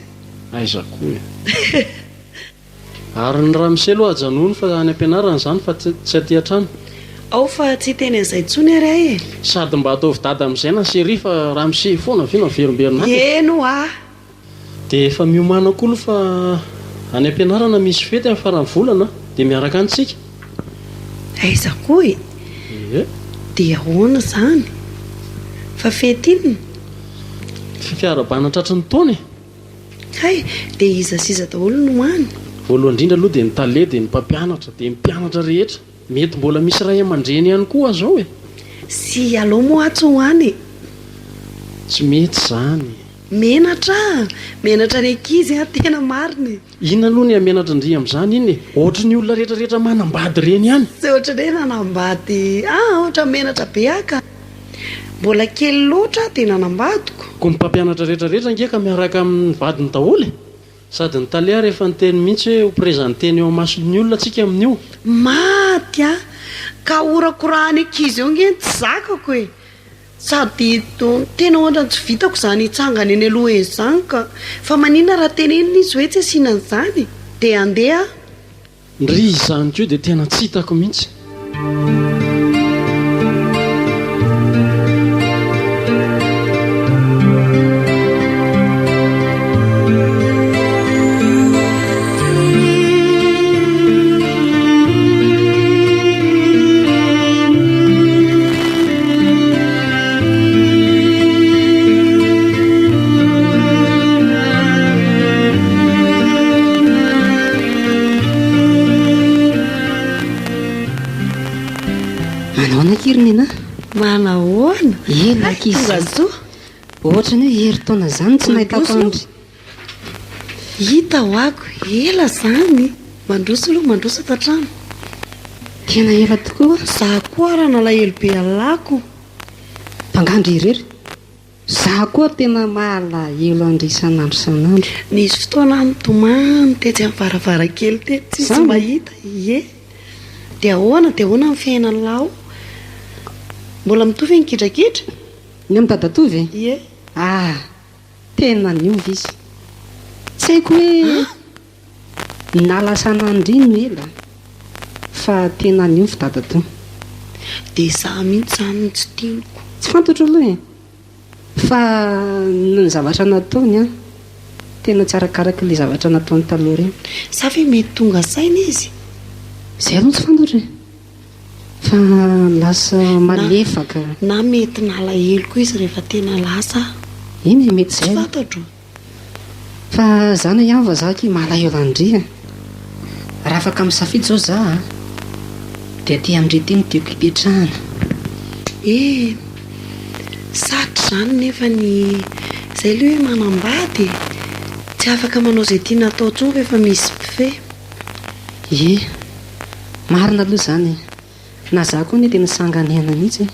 Aiza koa e. Ary ny ramose aloha ajanony fa any am-pianarana izany fa tsy aty an-trano. Ao fa tsy hiteny an'izay intsony ary aho e! Sady mba ataovy dada amin'izay na chérie fa ramose foana ve no averimberina ato e! Eny hoa! Dia efa miomàna koa aloha fa any am-pianarana misy fety amin'ny faran'ny volana dia miaraka any tsika. Aiza koa e! Ie. Dia ahoana izany? Fa fety inona? Fiarahabana tratry ny taona e! Hay! Dia iza sy iza daholo no any? Voalohany indrindra aloha dia ny tale, dia ny mpampianatra, dia ny mpianatra rehetra. Mety mbola misy ray aman-dreny ihany koa aza ao e! Sy alou moa aho tsy ho any e! Tsy mety izany. Menatra ah! Menatra ny ankizy ah, tena marina e! Inona aloha ny hamenatra ndry amin'izany iny e? Ohatry ny olona rehetra rehetra manambady ireny ihany. Tsy ohatry ny hoe nanambady ah, ohatra menatra be aho ka. Mbola kely loatra aho dia nanambadiko. Koa ny mpampianatra rehetra rehetra ange ka miaraka amin'ny vadiny daholo e! Sady ny tale ary efa niteny mihitsy hoe ho presenter-ny eo imason'ny olona tsika amin'io. Maty aho! Ka horakorahan'ny ankizy eo ange ny tsy zakako e! Sady tena ohatran'ny tsy vitako izany hitsangana eny aloha eny izany ka! Fa maninona raha tenenina izy hoe tsy asiana an'izany? Dia handeha aho. Ndry izany koa dia tena tsy hitako mihitsy. Manahoana akia ry Nena? Manahoana? Ela akia Tonga izany. soa. Ohatran'ny hoe herintaona izany tsy nahitako an-dry. Hita ho'ako, ela izany. Mandroso aloha, mandroso ato an-trano. Tena ela tokoa. Za koa ary nalahelo be an'lako. Fa angaha ndry irery? Za koa tena malahelo an-dry isan'andro isan'andro. Nisy fotoana aho nitomany tetsy amin'ny varavarankely tetsy tsisy Zany? mahita, ie. Dia ahoana, dia ahoana ny fiainan'lah ao? Mbola mitovy ny gidragidra? Ny amin'i dadatoa ve? Ie. Ah! Tena niova izy. Tsy haiko hoe nalasana an-dry no ela fa tena niova dadatoa. Dia izaho mihitsy izany no tsy tiako. Tsy fantatro aloha e! Fa ny zavatra nataony an, tena tsy arakaraka ilay zavatra nataony taloha ireny. Sa ve mety tonga saina izy? Izay aloha tsy fantatro e! Fa lasa malefaka. Na mety nalahelo koa izy rehefa tena lasa. Eny e, mety Tsy izay. fantatro. Fa za na ihany vazaha akia malahelo an-dry a. Raha afaka misafidy zao za a, dia aty amin-dry aty no tiako hipetrahana. Eh! Sarotra izany nefa ny izay ilay hoe manambady e! Tsy afaka manao izay tiana atao intsony rehefa misy mpifehy. Ie, marina aloha izany e! Na za koa anie dia nisanganehana mihitsy e!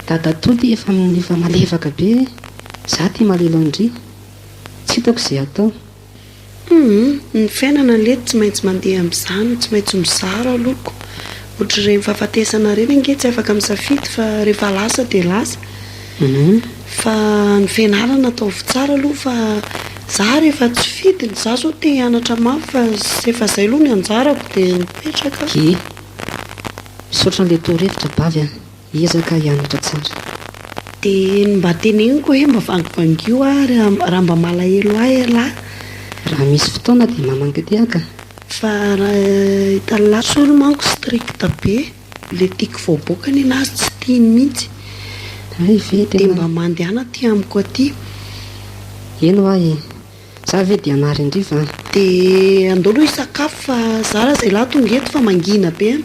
Dadatoa ty efa efa malefaka be e! Za ty malelo an-dry! Tsy hitako izay atao. Humm, ny fiainana lety tsy maintsy mandeha amin'izany, tsy maintsy mizara aloha ko! Ohatr'ireny fahafatesana ireny ange tsy afaka misafidy fa rehefa lasa dia lasa. Fa ny fianarana ataovy tsara aloha fa za rehefa tsy fidiny, za zao te hianatra mafy fa efa zay aloha ny anjarako dia mipetraka aho. Ie. Misaotra an'ilay torohevitra Bavy a. Hiezaka hianatra tsara. Dia ny mba teneniko hoe mba vangivangio aho raha mba malahelo ahy ialahy. Raha misy fotoana dia mamangy aty aho ka. Fa raha hitan'lah Solo manko strict be. Le tiako voaboaka nenazy tsy tiany mihitsy. Hay ve Dia tena. mba mandehana aty amiko aty. Eny hoa e. Za ve dia hanary an-dry va? Dia andao aloha hisakafo fa za raha zay lahy tonga eto fa mangina be an.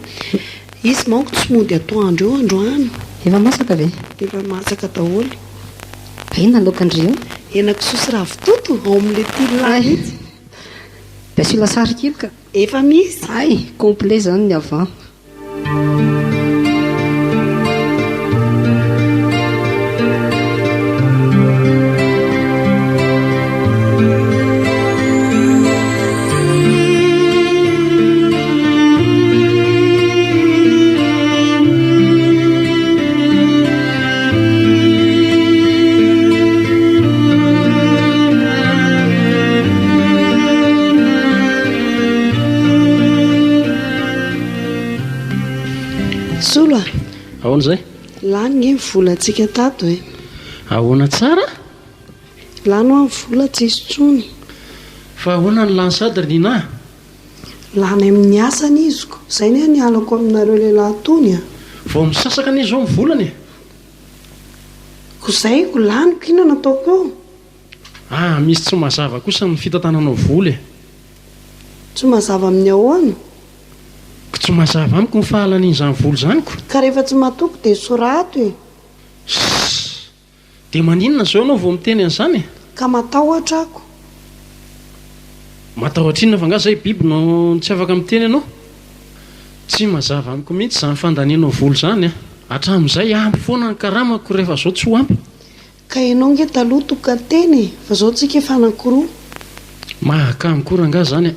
Izy manko tsy mody atoandro eo androany. Efa masaka ve? Efa masaka daholo. Fa inona ny laokan-dry eo? Henakisoa sy ravitoto ao amin'ilay tian'lah mihitsy. Dia asio lasary kely ka. Efa misy. Hay, complet zany ny avant. Solo a! Ahoana izay? Lany nge ny volantsika tato e! Ahoana tsara? Lany hoa ny vola tsisy intsony. Fa ahoana ny lany sady ry Nina a? Lany amin'ny asany izy ko! Izay anie ny halako aminareo lehilahy tony a! Vao misasaka anie izao ny volana e! Ko izay ko laniko inona no ataoko eo? Ah, misy tsy mazava kosa ny fitantananao vola e! Tsy mazava amin'ny ahoana? Ko tsy mazava amiko ny fahalanian'izany vola izany ko! Ka rehefa tsy matoky dia sorato e! Sss! Dia maninona izao ianao vao miteny an'izany e? Ka matahotra ako. Matahotra inona fa angaha izay biby no tsy afaka miteny ianao? Tsy mazava amiko mihitsy izany fandanianao vola izany a! Hatramin'izay ampy foana ny karamako rehefa izao tsy ho ampy. Ka ianao nge taloha tokan-tena e! Fa izao tsika efa anankiroa. Mahakamo koa rangaha izany a!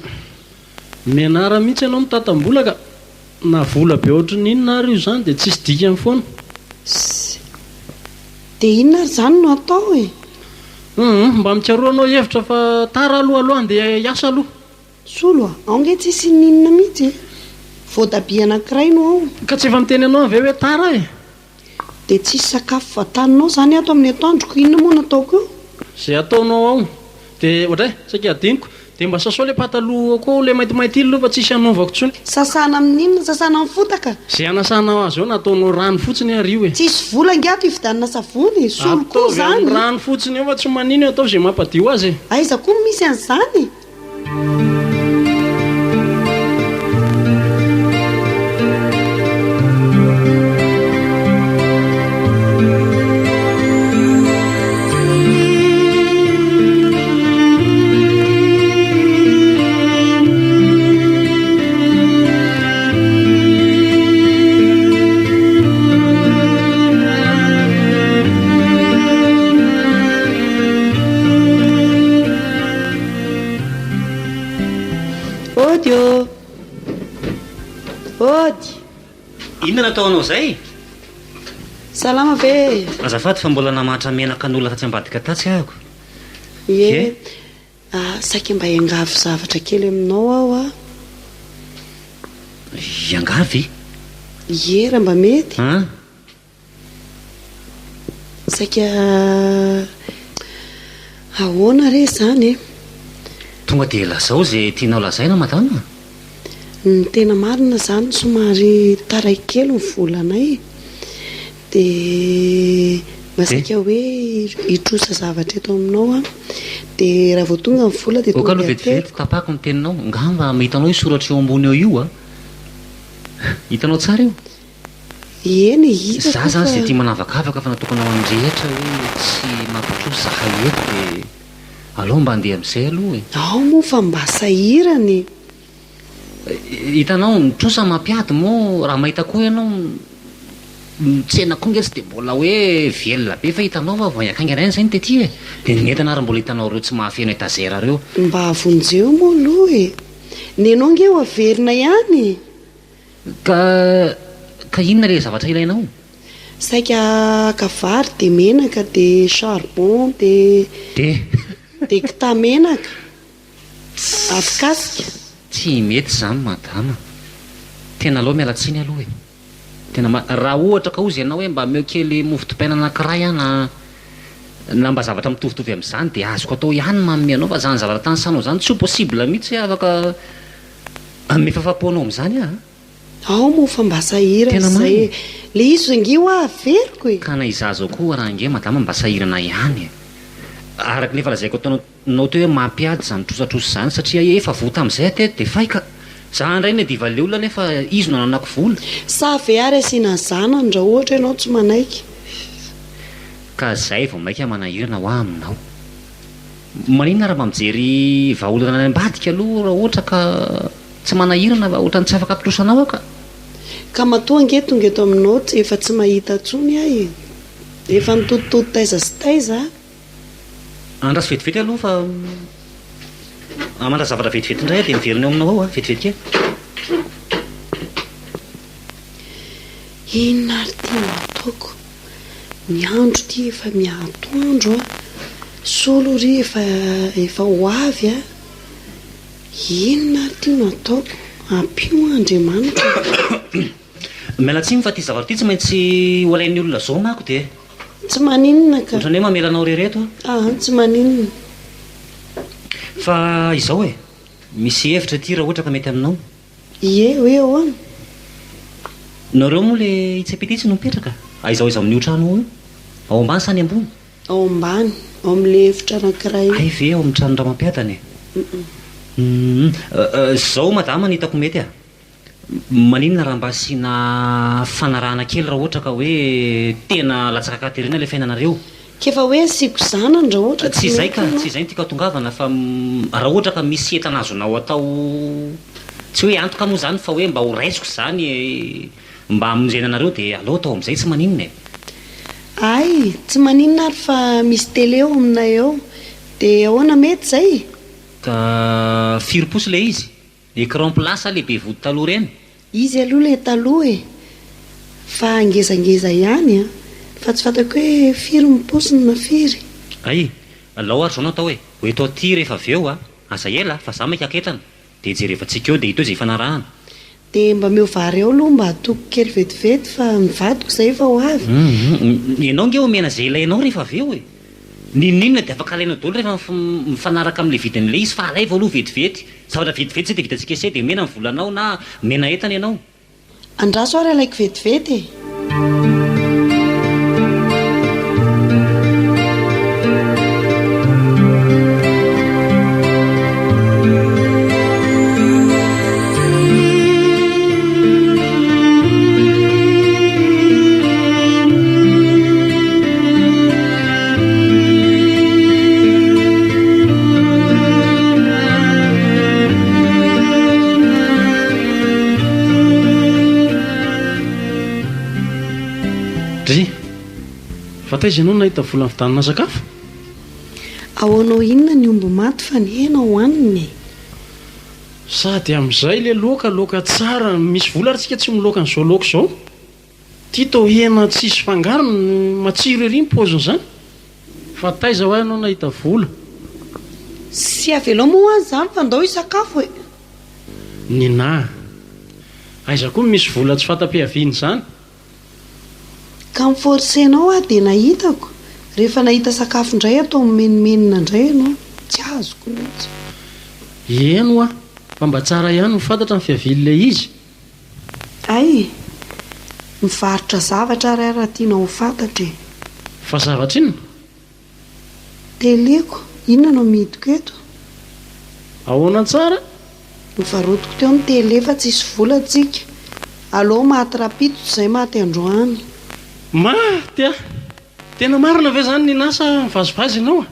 Mianara mihitsy ianao mitantam-bola ka! Na vola be ohatry ny inona ary io izany dia tsisy dikany foana. Ss. Dia inona ary izany no atao e? Hum, mba mikaroha anao hevitra fa tara aloha aloha andeha hiasa aloha. Solo a, ao nge tsisy ininona mihitsy e! Voatabia anankiray no ao. Ka tsy efa miteny anao ve hoe tara e? Dia tsisy sakafo vantaninao izany ato amin'ny atoandroko, inona moa no ataoko eo? Izay ataonao ao. Dia oadray, saika hadinoko. Dia mba sasao ilay pataloha koa ilay maintimainty iny aloha fa tsisy hanaovako intsony. Sasana amin'inona? Sasana amin'ny fotaka? Izay hanasanao azy eo na ataonao rano fotsiny ary io e. Tsisy vola angaha ato hividianana savony e! Solo koa Ataovy izany. amin'ny rano fotsiny eo fa tsy manino io, ataovy izay mampadio azy e. Aiza koa no misy an'izany e? Ody ô! Ody! Inona no ataonao izay? Salama ve e? Azafady fa mbola namatra menaka an'olona tatsy ambadika tatsy ahako. Ie. Ah, saika mba hiangavy zavatra kely aminao aho ah. Hiangavy? Ie, raha mba mety. An? Saika ahoana re izany e? Tonga dia lazao izay tianao lazaina madama. Ny tena marina izany somary taraiky kely ny volanay e. Dia mba saika hoe hitrosa zavatra eto aminao aho. Dia raha vao tonga ny vola dia Ok tonga aloha dia vetivety ateriko. tapako ny teninao. Ngamba hitanao io soratra eo ambony eo io a. Hitanao tsara io? Eny e, hitako Za zany fa. tsy dia tia manavakavaka fa natokana ho an'ny rehetra hoe tsy mampitrosa zahay eto dia aleo mba handeha amin'izay aloha e. Ao moa fa mba sahirana e. Hitanao, ny trosa mampiady moa raha mahita koa ianao ny tsena koa nge tsy dia mbola hoe velona be fa hitanao fa vao haingankaingana ihany izay ny tety e. Dia ny entana ary mbola hitanao ireo tsy mahafeno étagère ireo. Mba vonjeo moa aloha e. Nenao nge ho averina ihany e. Ka ka inona ilay zavatra ilainao? Saika haka vary dia menaka dia charbon dia Dia. dia kta menaka. Afokasika. Tsy mety izany madama. Tena aleo miala tsiny aloha e. Tena ma raha ohatra ka hozy ianao hoe mba ameo kely mofo dipaina anankiray aho na na mba zavatra mitovitovy amin'izany dia azoko atao ihany ny manome anao fa izany zavatra tanisanao izany tsy ho possible mihitsy hoe afaka Hanome fahafaham-po anao amin'izany aho a! Ao moa fa mba sahirana Tena izay marina. e! Le izy ange hoa averiko e! Ka na izaho izao koa raha ange madama mba sahirana ihany e! Araka ny efa lazaiko ataonao teo hoe mampiady izany trosatrosa izany satria efa voa tamin'izay aho teto dia fay ka! Za indray no iadivan'ilay olona nefa izy no ananako vola. Sa ve ary asiana zanany raha ohatra ianao tsy manaiky? Ka zay vao maika manahirana hoa aminao. Maninona raha mba mijery vahaolana any ambadika aloha raha ohatra ka tsy manahirana fa ohatran'ny tsy afaka hampitrosa anao aho ka. Ka matoa ange tonga eto aminao efa tsy mahita intsony aho e! Efa nitoditody taiza sy taiza aho. Andraso vetivety aloha fa hamantatra zavatra vetivety indray aho dia miverina eo aminao ao a, vetivety kely. Inona ary ity no ataoko? Ny andro ity efa miha-atoandro a! Solo ry efa efa ho avy a! Inona ary ity no ataoko? Ampio aho Andriamanitra ô! Miala tsiny fa ity zavatra ity tsy maintsy ho alain'ny olona zao manko dia. Tsy maninona ka. Ohatran'ny hoe mamela anao irery eto aho. Aa tsy maninona. Fa izao e, misy hevitra ity raha ohatra ka mety aminao. Ie, hoe ahoana? Nareo moa le itsy ampita itsy no mipetraka? Aiza ho aiza amin'io trano io? Ao ambany sa any ambony? Ao ambany, ao amin'le efitra anankiray io. Hay ve ao amin'ny tranon-dRamampiadana e? Humm. Zao madama ny hitako mety a! Maninona raha mba asiana fanarahana kely raha ohatra ka hoe tena latsaka an-katerena ilay fiainanareo? K'efa hoe asiako zanany raha ohatra Tsy tsy izay mety ka, ianao. tsy izay no tiako hatongavana fa raha ohatra ka misy entana azonao atao tsy hoe antoka moa izany fa hoe mba ho raisiko izany e, mba hamonjena anareo dia aleo atao amin'izay tsy maninona e. Hay, tsy maninona ary fa misy télé eo aminay eo. Dia ahoana mety izay? Ka firy pouces ilay izy? Écran plat sa le be vody taloha ireny? Izy aloha le taloha e! Fa ngezangeza ihany an! Fa tsy fantako hoe firy ny paosiny na firy. Hay! Alao ary zao no atao e! Ho eto aty rehefa avy eo a! Aza ela fa za maika haka entana! Dia jerevantsika eo dia hita eo izay ifanarahana. Dia mba meo vary ao aloha mba atoko kely vetivety fa ny vadiko izay efa ho avy. Hum! Ianao nge omena izay ilainao rehefa avy eo e! N'inon'inona dia afaka alainao daholo rehefa mifanaraka amin'ilay vidin'ilay izy fa alaivo aloha vetivety. Zavatra vetivety izay dia vitantsika ese dia omena ny volanao na omena entana ianao. Andraso ary alaiko vetivety e! Dry, fa taiza ianao no nahita vola nividianana sakafo? Ahoanao inona ny omby maty fa ny hena hohanina e? Sady amin'izay le loaka, loaka tsara, misy vola ary tsika tsy miloaka an'izao loaka izao. Ty tô hena tsisy fangarony, matsiro ery ny paoziny zany. Fa taiza hoa ianao nahita vola? Sy avelao moa any zany fa ndao hisakafo e! Ninà, aiza koa misy vola tsy fanta-piaviana izany? Ka mi-forcer-nao aho dia nahitako, rehefa nahita sakafo indray atao mimenomenona indray ianao, tsy azoko mihitsy. Eny hoa, fa mba tsara ihany ny fantatra ny fiavian'ilay izy. Hay! Mivarotra zavatra ary aho raha tianao ho fantatra e! Fa zavatra inona? Teliko, inona no amidiko eto? Ahoana tsara? Novarotiko teo ny tele fa tsisy vola tsika. Aleo maty rapito izay maty androany. Maty ah! Tena marina ve zany Nina sa mivazivazy ianao ah?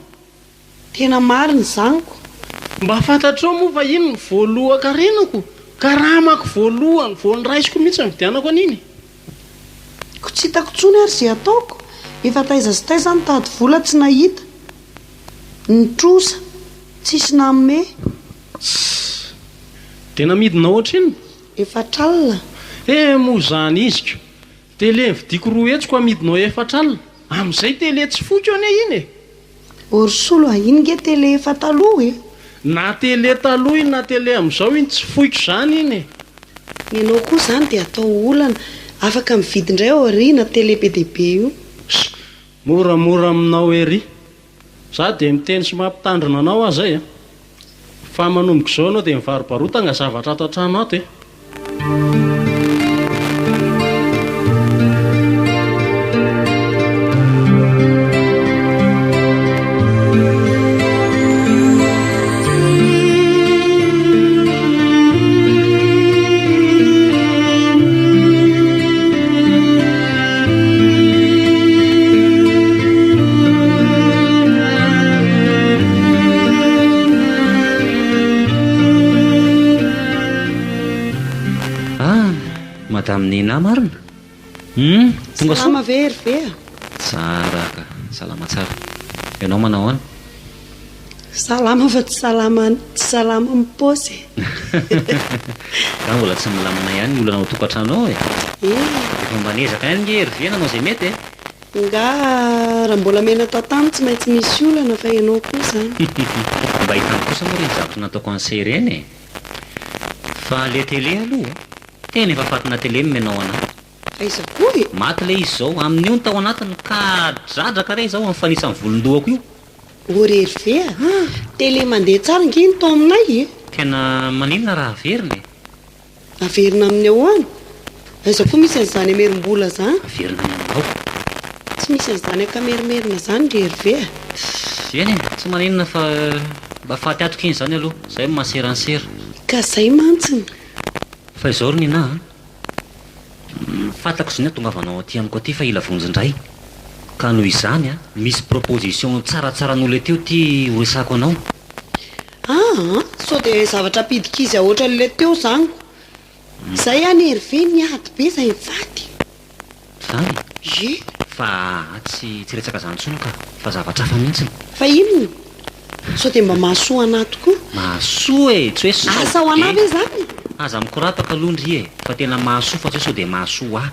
Tena marina izany ko! Mba fantatrao moa fa iny ny voalohan-karenako, karamako voalohany vao noraisiko mihitsy nividianako an'iny. Ko tsy hitako intsony ary izay ataoko, efa taiza sy taiza aho nitady vola tsy nahita, nitrosa, tsisy nanome. Tssy! Dia namidinao ohatrinona? Efatr'alina. He moa izany iziko! Tele nividiako 200 ko amidinao efatr'alina, amin'izay tele tsy foiko anie iny e! Ô ry Solo a, iny nge tele efa taloha e! Na tele taloha iny na tele amin'izao iny tsy foiko izany iny e! Ny anao koa izany dia atao olana, afaka mividy indray ao aoriana tele be dia be io. Ssy! Moramora aminao ery. Za dia miteny sy mampitandrina anao aho zay a! Fa manomboka izao ianao dia mivarobarotanga zavatra ato an-trano ato e! Ah, Madame Nina marina? Hum, tonga soa. Salama ve Hervé a? Tsara ka, salama tsara. Ianao manao ahoana? Salama fa tsy salama tsy salama amin'ny paosy e. Nga mbola tsy milamina ihany ny olana ao an-tokantrano ao e? Eh. Efa mba niezaka ihany nge Hervé nanao izay mety e. Nga raha mbola mena tatamo tsy maintsy misy olana fa ianao koa izany. Mba hitany kosa moa ireny zavatra nataoko an'i se ireny e. Fa le télé aloha, tena efa fatina télé no menao anah. Aiza koa e? Maty le izy zao, amin'io ny tao anatiny ka dradraka re izao amin'ny fanisan'ny volon-dohako io. Ô ry Hervé a! Télé mandeha tsara ange iny tao aminay e! Tena maninona raha averina e? Averina amin'ny ahoana? Aiza koa misy an'izany hamerim-bola izany? Averina any aminao. Tsy misy an'izany ankamerimerina izany ry Hervé a! Eny e, tsy maninona fa mba faty atoka iny izany aloha, izay no maha-seransera. Ka izay mantsiny. Fa izao ry Nina a! Fantako izao ny hatongavanao aty amiko aty fa hila vonjy indray. Ka noho izany an, misy proposition tsaratsaran'olona teo ity ho resahako anao. Aa! Sao dia zavatra ampidi-kizy ahoatran'ilay teo zany ko. Zay any Hervé niady be zay mivady. Zany? Ie. Fa aa tsy tsy resaka zany tsony ka, fa zavatra hafa mintsiny. Fa inona? Sao dia mba mahasoa anah tokoa? Mahasoa e! Tsy hoe sao Asa ho anah dia. ve zany? Aza mikorapaka aloha ndry e! Fa tena mahasoa fa tsy hoe sao dia mahasoa ahy.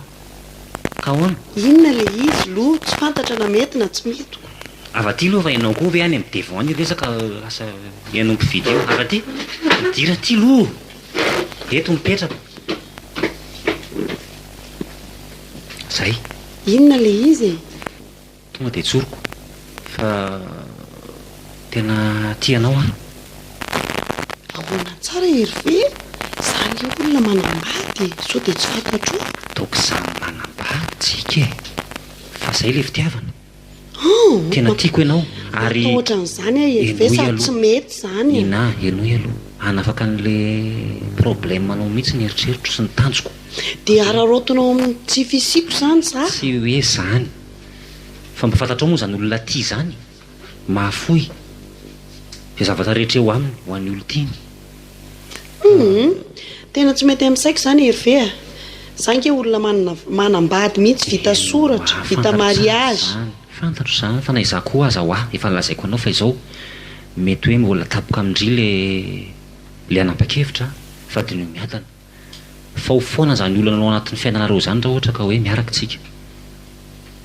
Ka ahoana? Inona le izy lo tsy fantatra na mety na tsy mety ko. Avy aty aloha fa ianao koa ve any am devant any resaka lasa ianao mpividy eo. Avy aty! Midira aty aloha! Eto mipetraka. Zay. Inona le izy e? Tonga dia tsoriko fa tena tia anao aho. Ahoana tsara Hervé? Za anie olona manambady e, sao dia tsy fantatrao? Ataoko samy manambady tsika e! Fa zay le fitiavana. Hum! Tena tiako ianao ary Matahotra an'izany aho Hervé henoy sady tsy aloha. mety izany e. Nina, henoy aloha. Hanafaka an'le problème anao mihitsy ny eritreritro sy ny tanjoko. Dia araraotinao amin'ny tsy fisiako izany za? Tsy hoe zany. Fa mba fantatrao moa izany olona tia izany? Mahafoy izay zavatra rehetra eo aminy ho an'ny olon-tiany. Humm! Tena tsy mety amin'ny saiko izany Hervé a! Za ange olona manana manambady mihitsy, vita soratra, vita Fantatro tsara mariage. izany, fantatro izany fa na izaho koa aza hoa efa nolazaiko anao fa izao mety hoe mbola tapoka amin-dry le le hanapa-kevitra fa diniho miadana. Fa ho foana izany olana ao anatin'ny fiainanareo izany raha ohatra ka hoe miaraka tsika.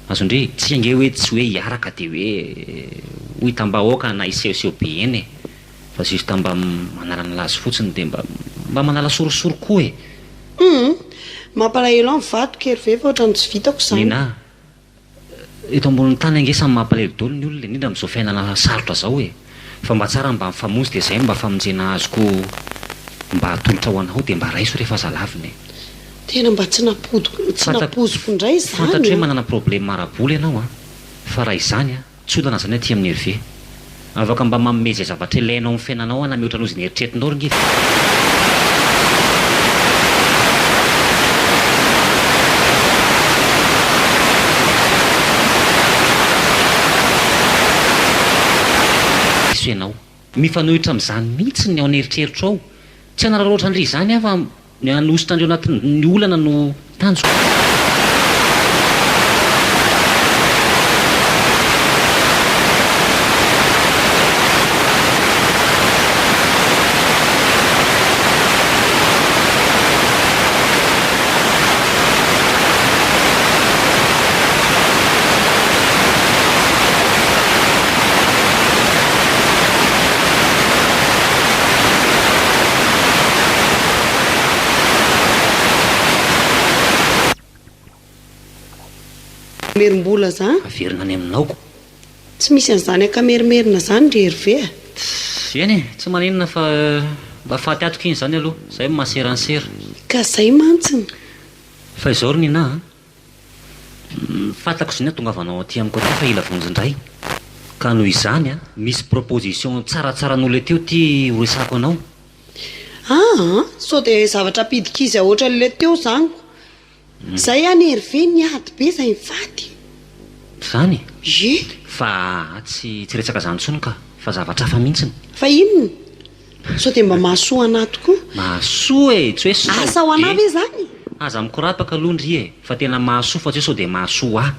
Azon-dry? Tsika ange hoe tsy hoe hiaraka dia hoe ho hitam-bahoaka na hisehoseho be eny e! Fa juste mba manalanala azy fotsiny dia mba mba manala sorisory koa e! Humm! Mampalahelo ahy ny vadiko Hervé fa ohatran'ny tsy vitako izany. Nina, Eto ambonin'ny tany ange samy mampalahelo daholo ny olona indrindra amin'izao fiainana sarotra zao e! Fa mba tsara mba mifamonjy dia zay no mba famonjena azoko mba atolotra ho anao dia mba raiso re fa aza lavina e! Tena mba tsy napodiko tsy napoiziko indray izany Fantatro hoe an! manana problème ara-bola ianao an! Fa raha izany an! Tsy olana zany aty amin'i Hervé. Afaka mba manome izay zavatra ilainao amin'ny fiainanao aho na mihoatra noho izay neritreretinao ry nge. Diso ianao. Mifanohitra amin'izany mihitsy ny ao an'eritreritro ao. Tsy hanararaotra an-dry izany aho fa Ny hanositra an'ireo anatin'ny olana no tanjoko. Merim-bola za. Averina any aminao ko. Tsy misy an'izany ankamerimerina izany ry Hervé a! Eny e, tsy maninona fa mba faty atoka iny izany aloha, izay no mahaseransera. Ka izay mantsiny. Fa izao ry Nina a! Fantako izay nahatongavanao aty amiko aty fa hila vonjy indray. Ka noho izany a, misy proposition tsaratsaran'olona teo ity ho resahako anao. Aa! Sao dia zavatra ampidi-kizy ahoatran'ilay teo izany ko. Izay any Hervé niady be izay mivady. Izany? Ie. Fa aa tsy tsy resaka izany intsony ka, fa zavatra hafa mihitsiny. Fa inona? Sao dia mba mahasoa anah tokoa? Mahasoa e! Tsy hoe sao Asa ho anah dia. ve izany? Aza mikorapaka aloha ndry e! Fa tena mahasoa fa tsy hoe sao dia mahasoa ahy.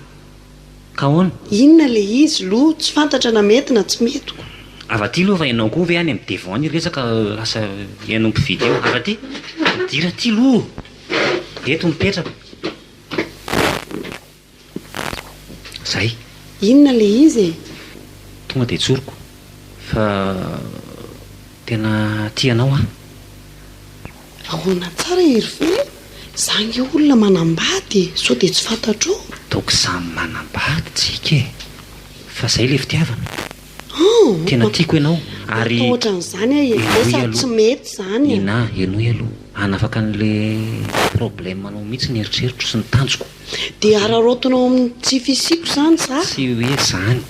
Ka ahoana? Inona le izy lo tsy fantatra na mety na tsy mety ko. Avy aty aloha fa ianao koa ve any am devant any resaka lasa ianao mpividy eo. Avy aty! Midira aty aloha! Eto mipetraka. Zay. Inona le izy e? Tonga dia tsoriko fa tena tia anao aho. Ahoana tsara Hervé? Za nge olona manambady e, sao dia tsy fantatrao? Ataoko samy manambady tsika e! Fa zay le fitiavana. Hum! Tena tiako ianao ary Matahotra an'izany aho Hervé henoy sady tsy aloha. mety izany e. Nina, henoy aloha. Hanafaka an'le problème anao mihitsy ny eritreritro sy ny tanjoko. Dia araraotinao amin'ny tsy fisiako izany za? Tsy hoe zany.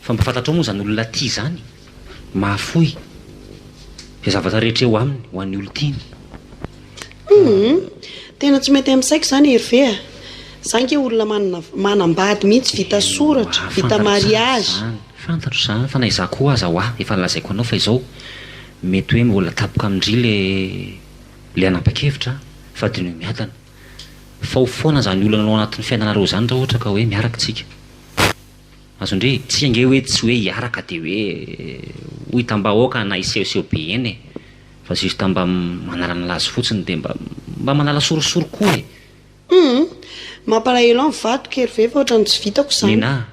Fa mba fantatrao moa izany olona tia izany? Mahafoy izay zavatra rehetra eo aminy ho an'ny olon-tiany. Humm! Tena tsy mety amin'ny saiko izany Hervé a! Za nge olona manana manambady mihitsy vita soratra, vita mariage. Fantatro izany fa na izaho koa aza hoa efa nolazaiko anao fa izao mety hoe mbola tapoka amin-dry le le hanapa-kevitra fa diniho miadana fa ho foana izany olana ao anatin'ny fiainanareo izany raha ohatra ka hoe miaraka tsika. Azon-dry, tsika ange hoe tsy hoe hiaraka dia hoe ho hitam-bahoaka na hisehoseho be eny e! Fa juste mba manalanala azy fotsiny dia mba mba manala sorisory koa e! Humm! Mampalahelo ahy ny vadiko Hervé fa ohatran'ny tsy vitako izany. Nena,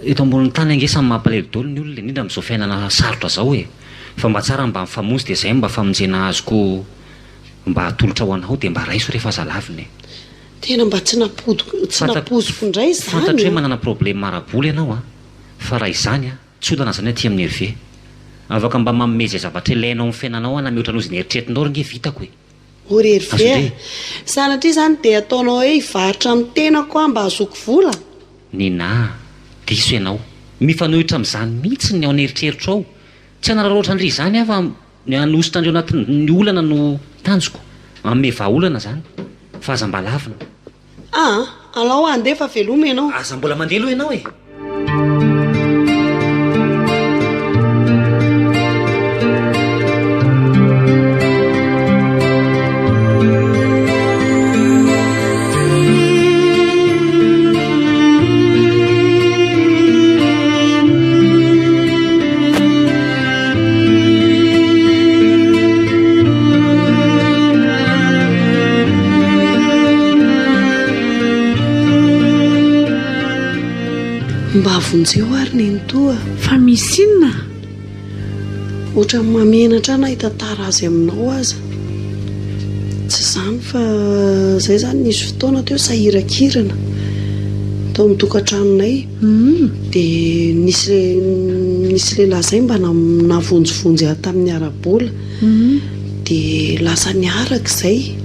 eto ambonin'ny tany ange samy mampalahelo daholo ny olona e, indrindra amin'izao fiainana sarotra izao e! Fa mba tsara mba mifamonjy dia izay mba famonjena azoko mba atolotra ho anao dia mba raiso re fa aza lavina e! Tena mba tsy napodiko, tsy napoziko indray izany Fantatro hoe manana problème ara-bola ianao an, fa raha izany an, tsy olana izany aty amin'i Hervé. Afaka mba manome izay zavatra ilainao amin'ny fiainanao aho na mihoatra noho izay neritreretinao ry nge vitako e. O ry Hervé a! Azon-dry. Sanatria izany dia ataonao hoe hivarotra ny tenako aho mba hahazoako vola? Nina a! Diso ianao. Mifanohitra amin'izany mihitsy ny ao an'eritreritro ao. Tsy hanararaotra an-dry izany aho fa Ny hanositra an'ireo anatin'ny olana no tanjoko, hanome vahaolana izany, fa aza mba lavina. Aa, alao handeha fa veloma ianao. Aza mbola mandeha aloha ianao e! Mba vonjeo ary nenitoa. Fa misy inona? Ohatran'ny mahamenatra ahy na hitantara azy aminao aza. Tsy izany fa izay izany nisy fotoana teo sahirakirana tao amin'ny tokantranonay. Dia nisy nisy lehilahy izay mba navonjivonjy ahy tamin'ny ara-bola. Dia lasa niaraka izay.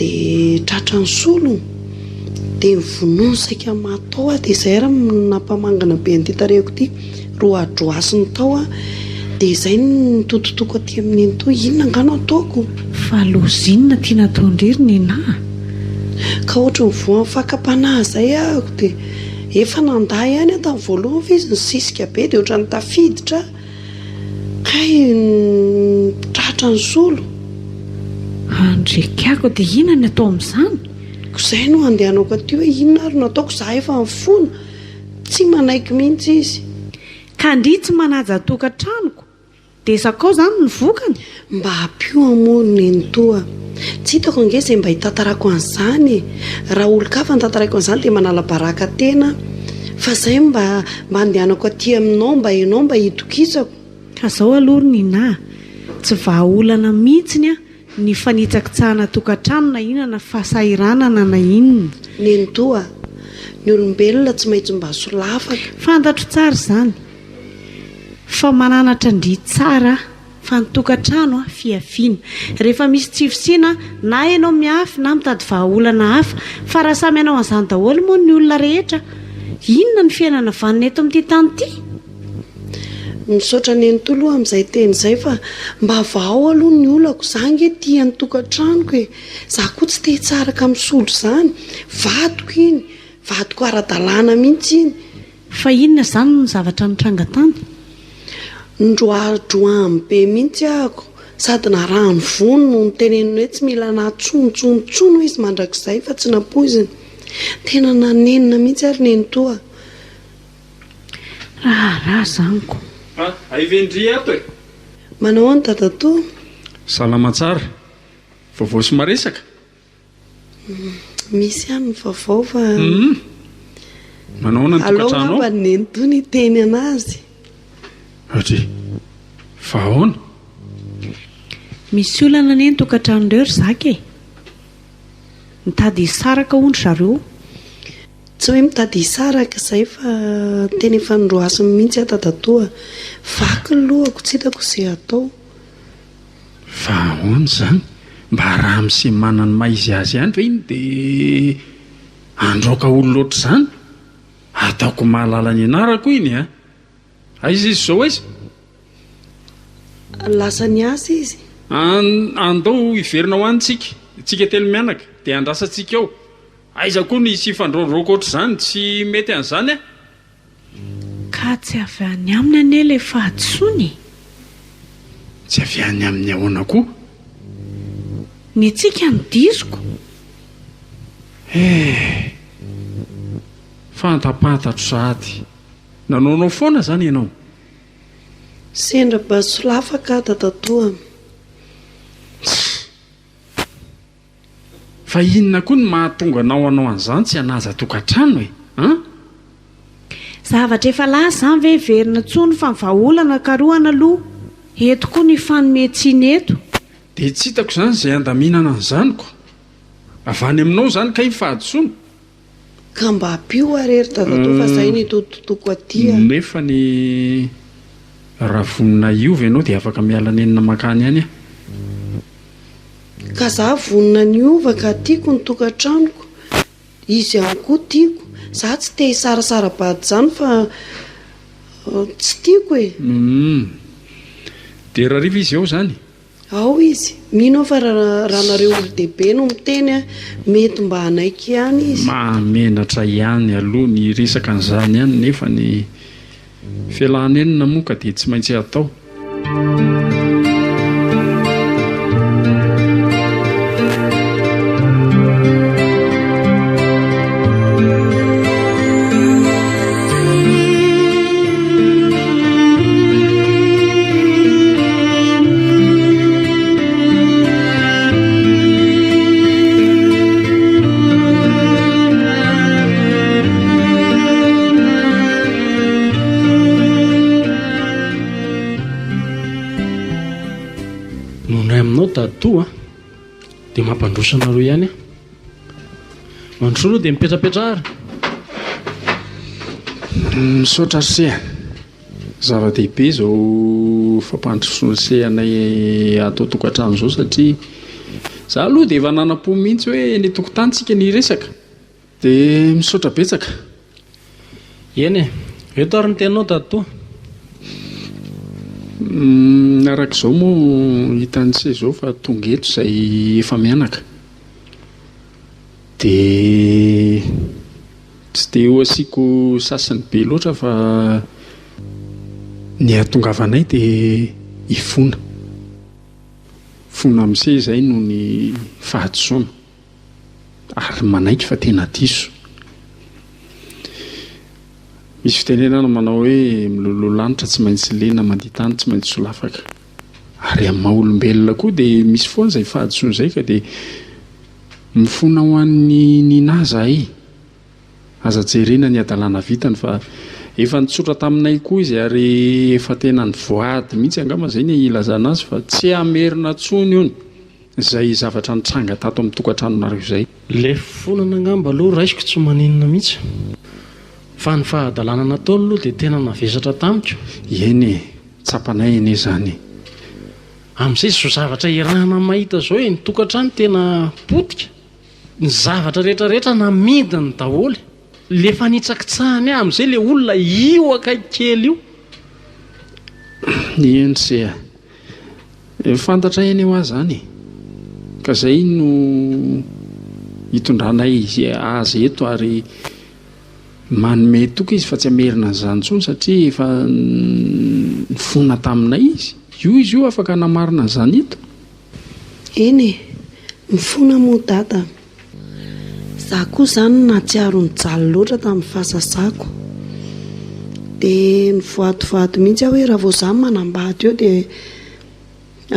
Dia tratran'ny solony. Dia novonoiny saika maty tao aho. Dia izay ary no nampamangana be an'ity tarehiko ity. Roadroasiny tao aho. Dia izay no nitototoko aty amin'ny nenitoa. Inona angaha no ataoko? Fa loza inona ity nataon-dry ry Nena a? Ka ohatry ny voan'ny fakam-panahy izay ahako dia efa nandà ihany aho tamin'ny voalohany fa izy nisisika be dia ohatran'ny tafiditra aho. Kay tratra ny solo. Andriakako, dia inona ny atao amin'izany? Ko izay no andehanako aty hoe inona ary no ataoko, za efa mifona, tsy manaiky mihitsy izy. Ka ndry tsy manaja tokantranoko de zakao zany ny vokany? Mba ampio aho moa ry nenitoa. Tsy hitako ange izay mba hitantarako an'izany e! Raha olon-kafa no tantaraiko an'izany dia manala baraka tena aho. Fa izay mba mba andehanako aty aminao mba ianao mba hitokisako. Ka zao aloha ry Nina a! Tsy vahaolana mihitsiny an ny fanitsakitsahana tokantrano na inona na fahasahiranana na inona. Nenitoa a! Ny olombelona tsy maintsy mba solafaka. Fantatro tsara izany fa mananatra an-dry tsara fa ny tokantrano a, fihafiana. Rehefa misy tsy fisiana na ianao mihafy na mitady vahaolana hafa. Fa raha samy hanao an'izany daholo moa ny olona rehetra, inona ny fiainana vanona eto amin'ity tany ity? Misaotra nenitoa aloha amin'izay teny izay fa mba vahao aloha ny olako, za ange tia ny tokantranoko e, za koa tsy te hitsaraka amin'ny solo izany, vadiko iny, vadiko ara-dalàna mihitsy iny. Fa inona izany no zavatra nitranga tany? Nidroadroahany be mihitsy ahako, sady narahany vono no noteneniny hoe tsy mila anah tsony tsony tsony hoy izy mandrakizay fa tsy nampoiziny. Tena nanenina mihitsy ary nenitoa. Raharaha zany ko. Ah, hay ve ndry ato e? Manao ahoana dadatoa? Salama tsara. Vaovao sy maresaka? Misy ihany ny vaovao fa. Hum. Manao ahoana ny Aleo tokantrano ao? angamba ny nenitoa no hiteny anazy. Adry. Fa ahoana? Misy olana anie ny tokantranon'ireo ry Zaka e. Mitady hisaraka hono ry zareo. Tsy hoe mitady hisaraka izay fa tena efa noroasiny mihitsy aho dadatoa a! Vaky ny lohako tsy hitako izay hatao. Fa ahoana izany? Mba ramose manana ny maha izy azy ihany ve iny dia handraoka olona ohatr'izany? Ataoko mahalala ny anarako iny a! Aiza izy izao aiza? Lasa niasa izy. An, andao hiverina ho any tsika, tsika telo mianaka, dia andrasantsika ao. Aiza koa ny hisy hifandroandroaka ohatr'izany, tsy mety an'izany aho. Ka tsy avy any aminy anie ilay fahadisoana e! Tsy avy any aminy ahoana koa? Ny antsika no disoko. Eh! Fantapantatro sahady. Nanaonao foana izany ianao. Sendra mba solafaka aho dadatoa. Fa inona koa no mahatonga anao hanao an'izany tsy hanaja tokantrano e? An? Zavatra efa lasa izany ve heverina intsony fa ny vahaolana karohana aloha. Eto koa ny hifanome tsiny eto. Dia tsy hitako izany izay handaminana an'izany ko. Avy any aminao izany kay ny fahadisoana? Ka mba ampio ary ry dadatoa fa zay ny itototoko aty a. Nefa ny raha vonona hiova ianao dia afaka miala nenina mankany ihany aho. Ka za vonona ny hiova ka tiako ny tokantranoko, izy ihany koa tiako, za tsy te hisarasara-bady zany fa tsy tiako e. Humm. Dia rahariva izy ao izany? Ao izy. Mino aho fa raha nareo olon-dehibe no miteny mety mba hanaiky ihany izy. Mahamenatra ihany aloha ny hiresaka an'izany ihany nefa ny fialanenina moa ka dia tsy maintsy atao. Noho aminao dadatoa a, dia mampandroso anareo ihany aho. Mandrosoa aloha dia mipetrapetraha ary. Misaotra ry se a. Zava-dehibe izao fampandrosoana se anay ato an-tokantrano izao satria za aloha dia efa nanam-po mihitsy hoe eny an-tokotany tsika no hiresaka. Dia misaotra betsaka. Eny e, eto ary ny teninao dadatoa. Araka izao moa hitan'i se izao fa tonga eto izay efa mianaka. Dia tsy dia ho asiako sasiny be loatra fa ny hahatongavanay dia hifona. Fona amin'ise izay noho ny fahadisoana ary manaiky fa tena diso. Misy fitenenana manao hoe miloloha lanitra tsy maintsy lena, mandia tany tsy maintsy solafaka. Ary amin'ny maha olombelona koa dia misy foana izay fahadisoana izay ka dia mifona ho an'i Nina zahay. Aza jerena ny hadalana vitany fa efa nitsotra taminay koa izy ary efa tena nivoady mihitsy angamba izay ny ilazana azy fa tsy hamerina intsony hono izay zavatra nitranga tato amin'ny tokantranonareo izay. Ilay fifonana angamba aloha raisiko tsy maninona mihitsy fa ny fahadalana nataony aloha dia tena navesatra tamiko. Eny e, tsapanay anie izany e. Amin'izay izao zavatra iarahana mahita izao e, ny tokantrano tena potika. Ny zavatra rehetra rehetra namidiny daholo. Le fanitsakitsahany ahy amizay le olona io akaiky kely io. Eny se a. Fantatray anie hoa zany e. Ka zay no itondranay azy eto ary manome toky izy fa tsy hamerina an'izany intsony satria efa nifona taminay izy. Io izy io afaka hanamarina an'izany eto. Eny e! Mifona moa dada. Za koa zany nahatsiaro nijaly loatra tamin'ny fahazazako. Dia nivoadivoady mihitsy aho hoe raha vao za manambady eo dia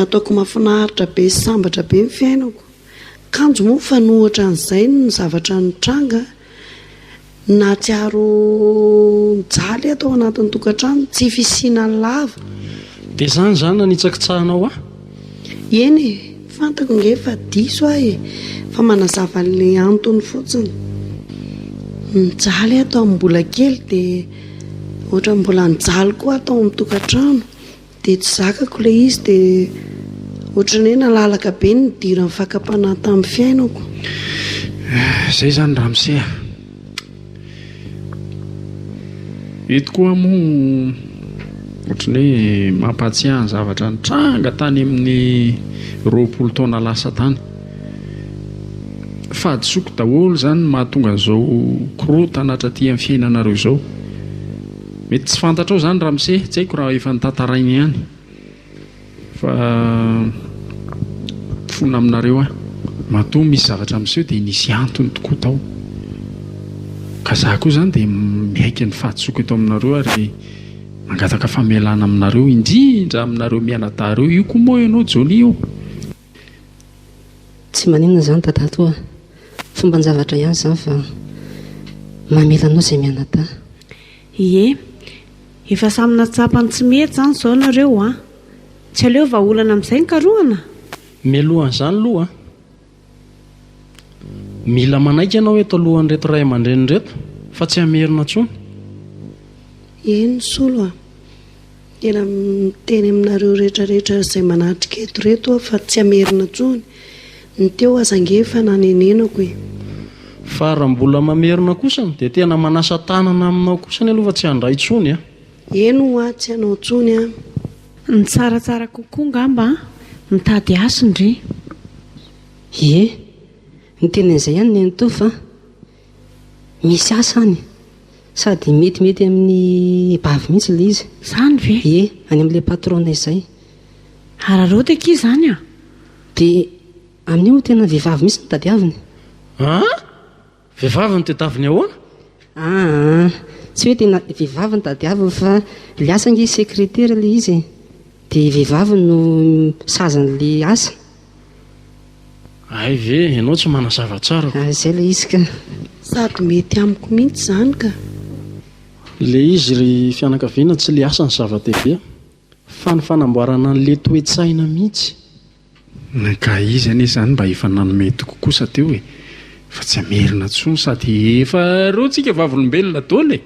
ataoko mahafinaritra be sy sambatra be ny fiainako. Kanjo moa mifanohitra an'izay ny zavatra nitranga. Nahatsiaro nijaly aho tao anatin'ny tokantrano, tsy fisiana lava. Dia izany izany nanitsakitsahanao ahy? Eny e, fantako ange fa diso aho e, fa manazava an'ilay antony fotsiny. Nijaly aho tamin'ny mbola kely dia ohatran'ny mbola nijaly koa aho tao amin'ny tokantrano. Dia tsy zakako ilay izy dia ohatran'ny hoe nalalaka be ny nidiran'ny fakam-panahy tamin'ny fiainako. Izay izany ramose a! Eto koa moa ohatran'ny hoe mampahatsiahy ny zavatra nitranga tany amin'ny 20 taona lasa tany. Fahadisoako daholo izany no mahatonga an'izao korontana hatraty amin'ny fiainanareo izao. Mety tsy fantatrao izany ramose, tsy haiko raha efa notantarainy ihany. Fa mifona aminareo aho. Matoa misy zavatra miseho dia nisy antony tokoa tao. Ka za koa izany dia miaiky ny fahadisoako eto aminareo ary mangataka famelana aminareo, indrindra aminareo mianadahy ireo. Io koa moa ianao Johnny ô! Tsy maninona izany dadatoa a! Fomban-javatra ihany izany fa mamela anao izay mianadahy. Ie, efa samy nahatsapa ny tsy mety izany izao nareo an! Tsy aleo vahaolana amin'izay ny karohana? Mialohan'izany aloha an! Mila manaiky ianao eto alohan'ireto ray aman-dreny ireto fa tsy hamerina intsony. Eny Solo a! Tena miteny aminareo rehetra rehetra izay manatrika eto ireto aho fa tsy hamerina intsony. Ny teo aza ange efa nanenenako e. Fa raha mbola mamerina kosany dia tena manasa tanana aminao kosany aloha fa tsy handray intsony a. Eny hoa tsy hanao intsony aho. Ny tsaratsara kokoa ngamba mitady asa ndry. Ie, niteny an'izay ihany nenitoa fa misy asa any. Sady metimety amin'ny bavy mihitsy ilay izy. Izany ve? Ie, any amin'ilay patron-nay izay. Araraoty akia izany an! Dia amin'io tena vehivavy mihitsy no tadiaviny. An? Vehivavy no tadiaviny ahoana? Aa, tsy hoe tena vehivavy no tadiaviny fa ilay asa ange secrétaire ilay izy e. Dia vehivavy no sazin'ilay asa. Hay ve, ianao tsy manazava tsara ko. Ah, izay ilay izy ka. Sady mety amiko mihitsy izany ka. Ilay izy ry fianakaviana tsy le asa no zava-dehibe fa ny fanamboarana an'le toe-tsaina mihitsy. Ka izy anie izany mba efa nanome toky kosa teo e! Fa tsy hamerina intsony sady efa reo tsika vavolombelona daholo e!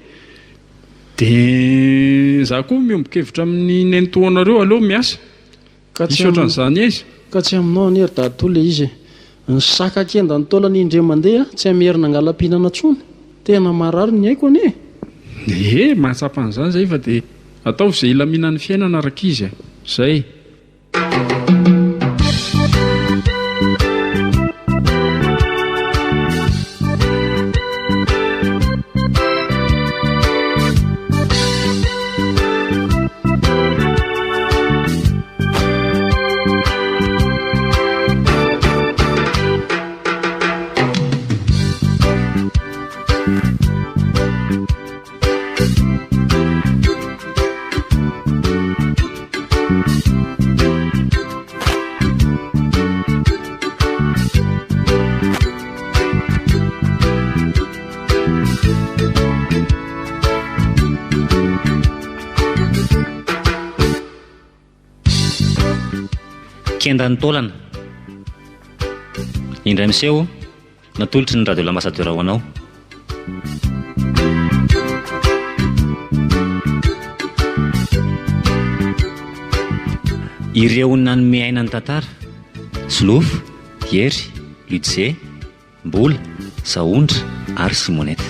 De za koa miombon-kevitra amin'ny nenitoanareo aleo miasa. Ka tsy Hisy ohatran'izany aiza? Ka tsy aminao anie ry dadatoa le izy e! Ny saka kenda ny taolany indray mandeha tsy hamerina angalam-pihinana intsony! Tena marary ny aiko anie e! Ee, mahatsapa an'izany zay fa dia ataovy izay hilaminan'ny fiainana rankizy a! Zay. Kendan'ny taolana. Indray miseho, natolotry ny Radio L'Ambassadeur ho anao. Ireo nanome aina ny tantara, Solofo, Hery, Ludze, Mbola, Sahondra ary Simonette.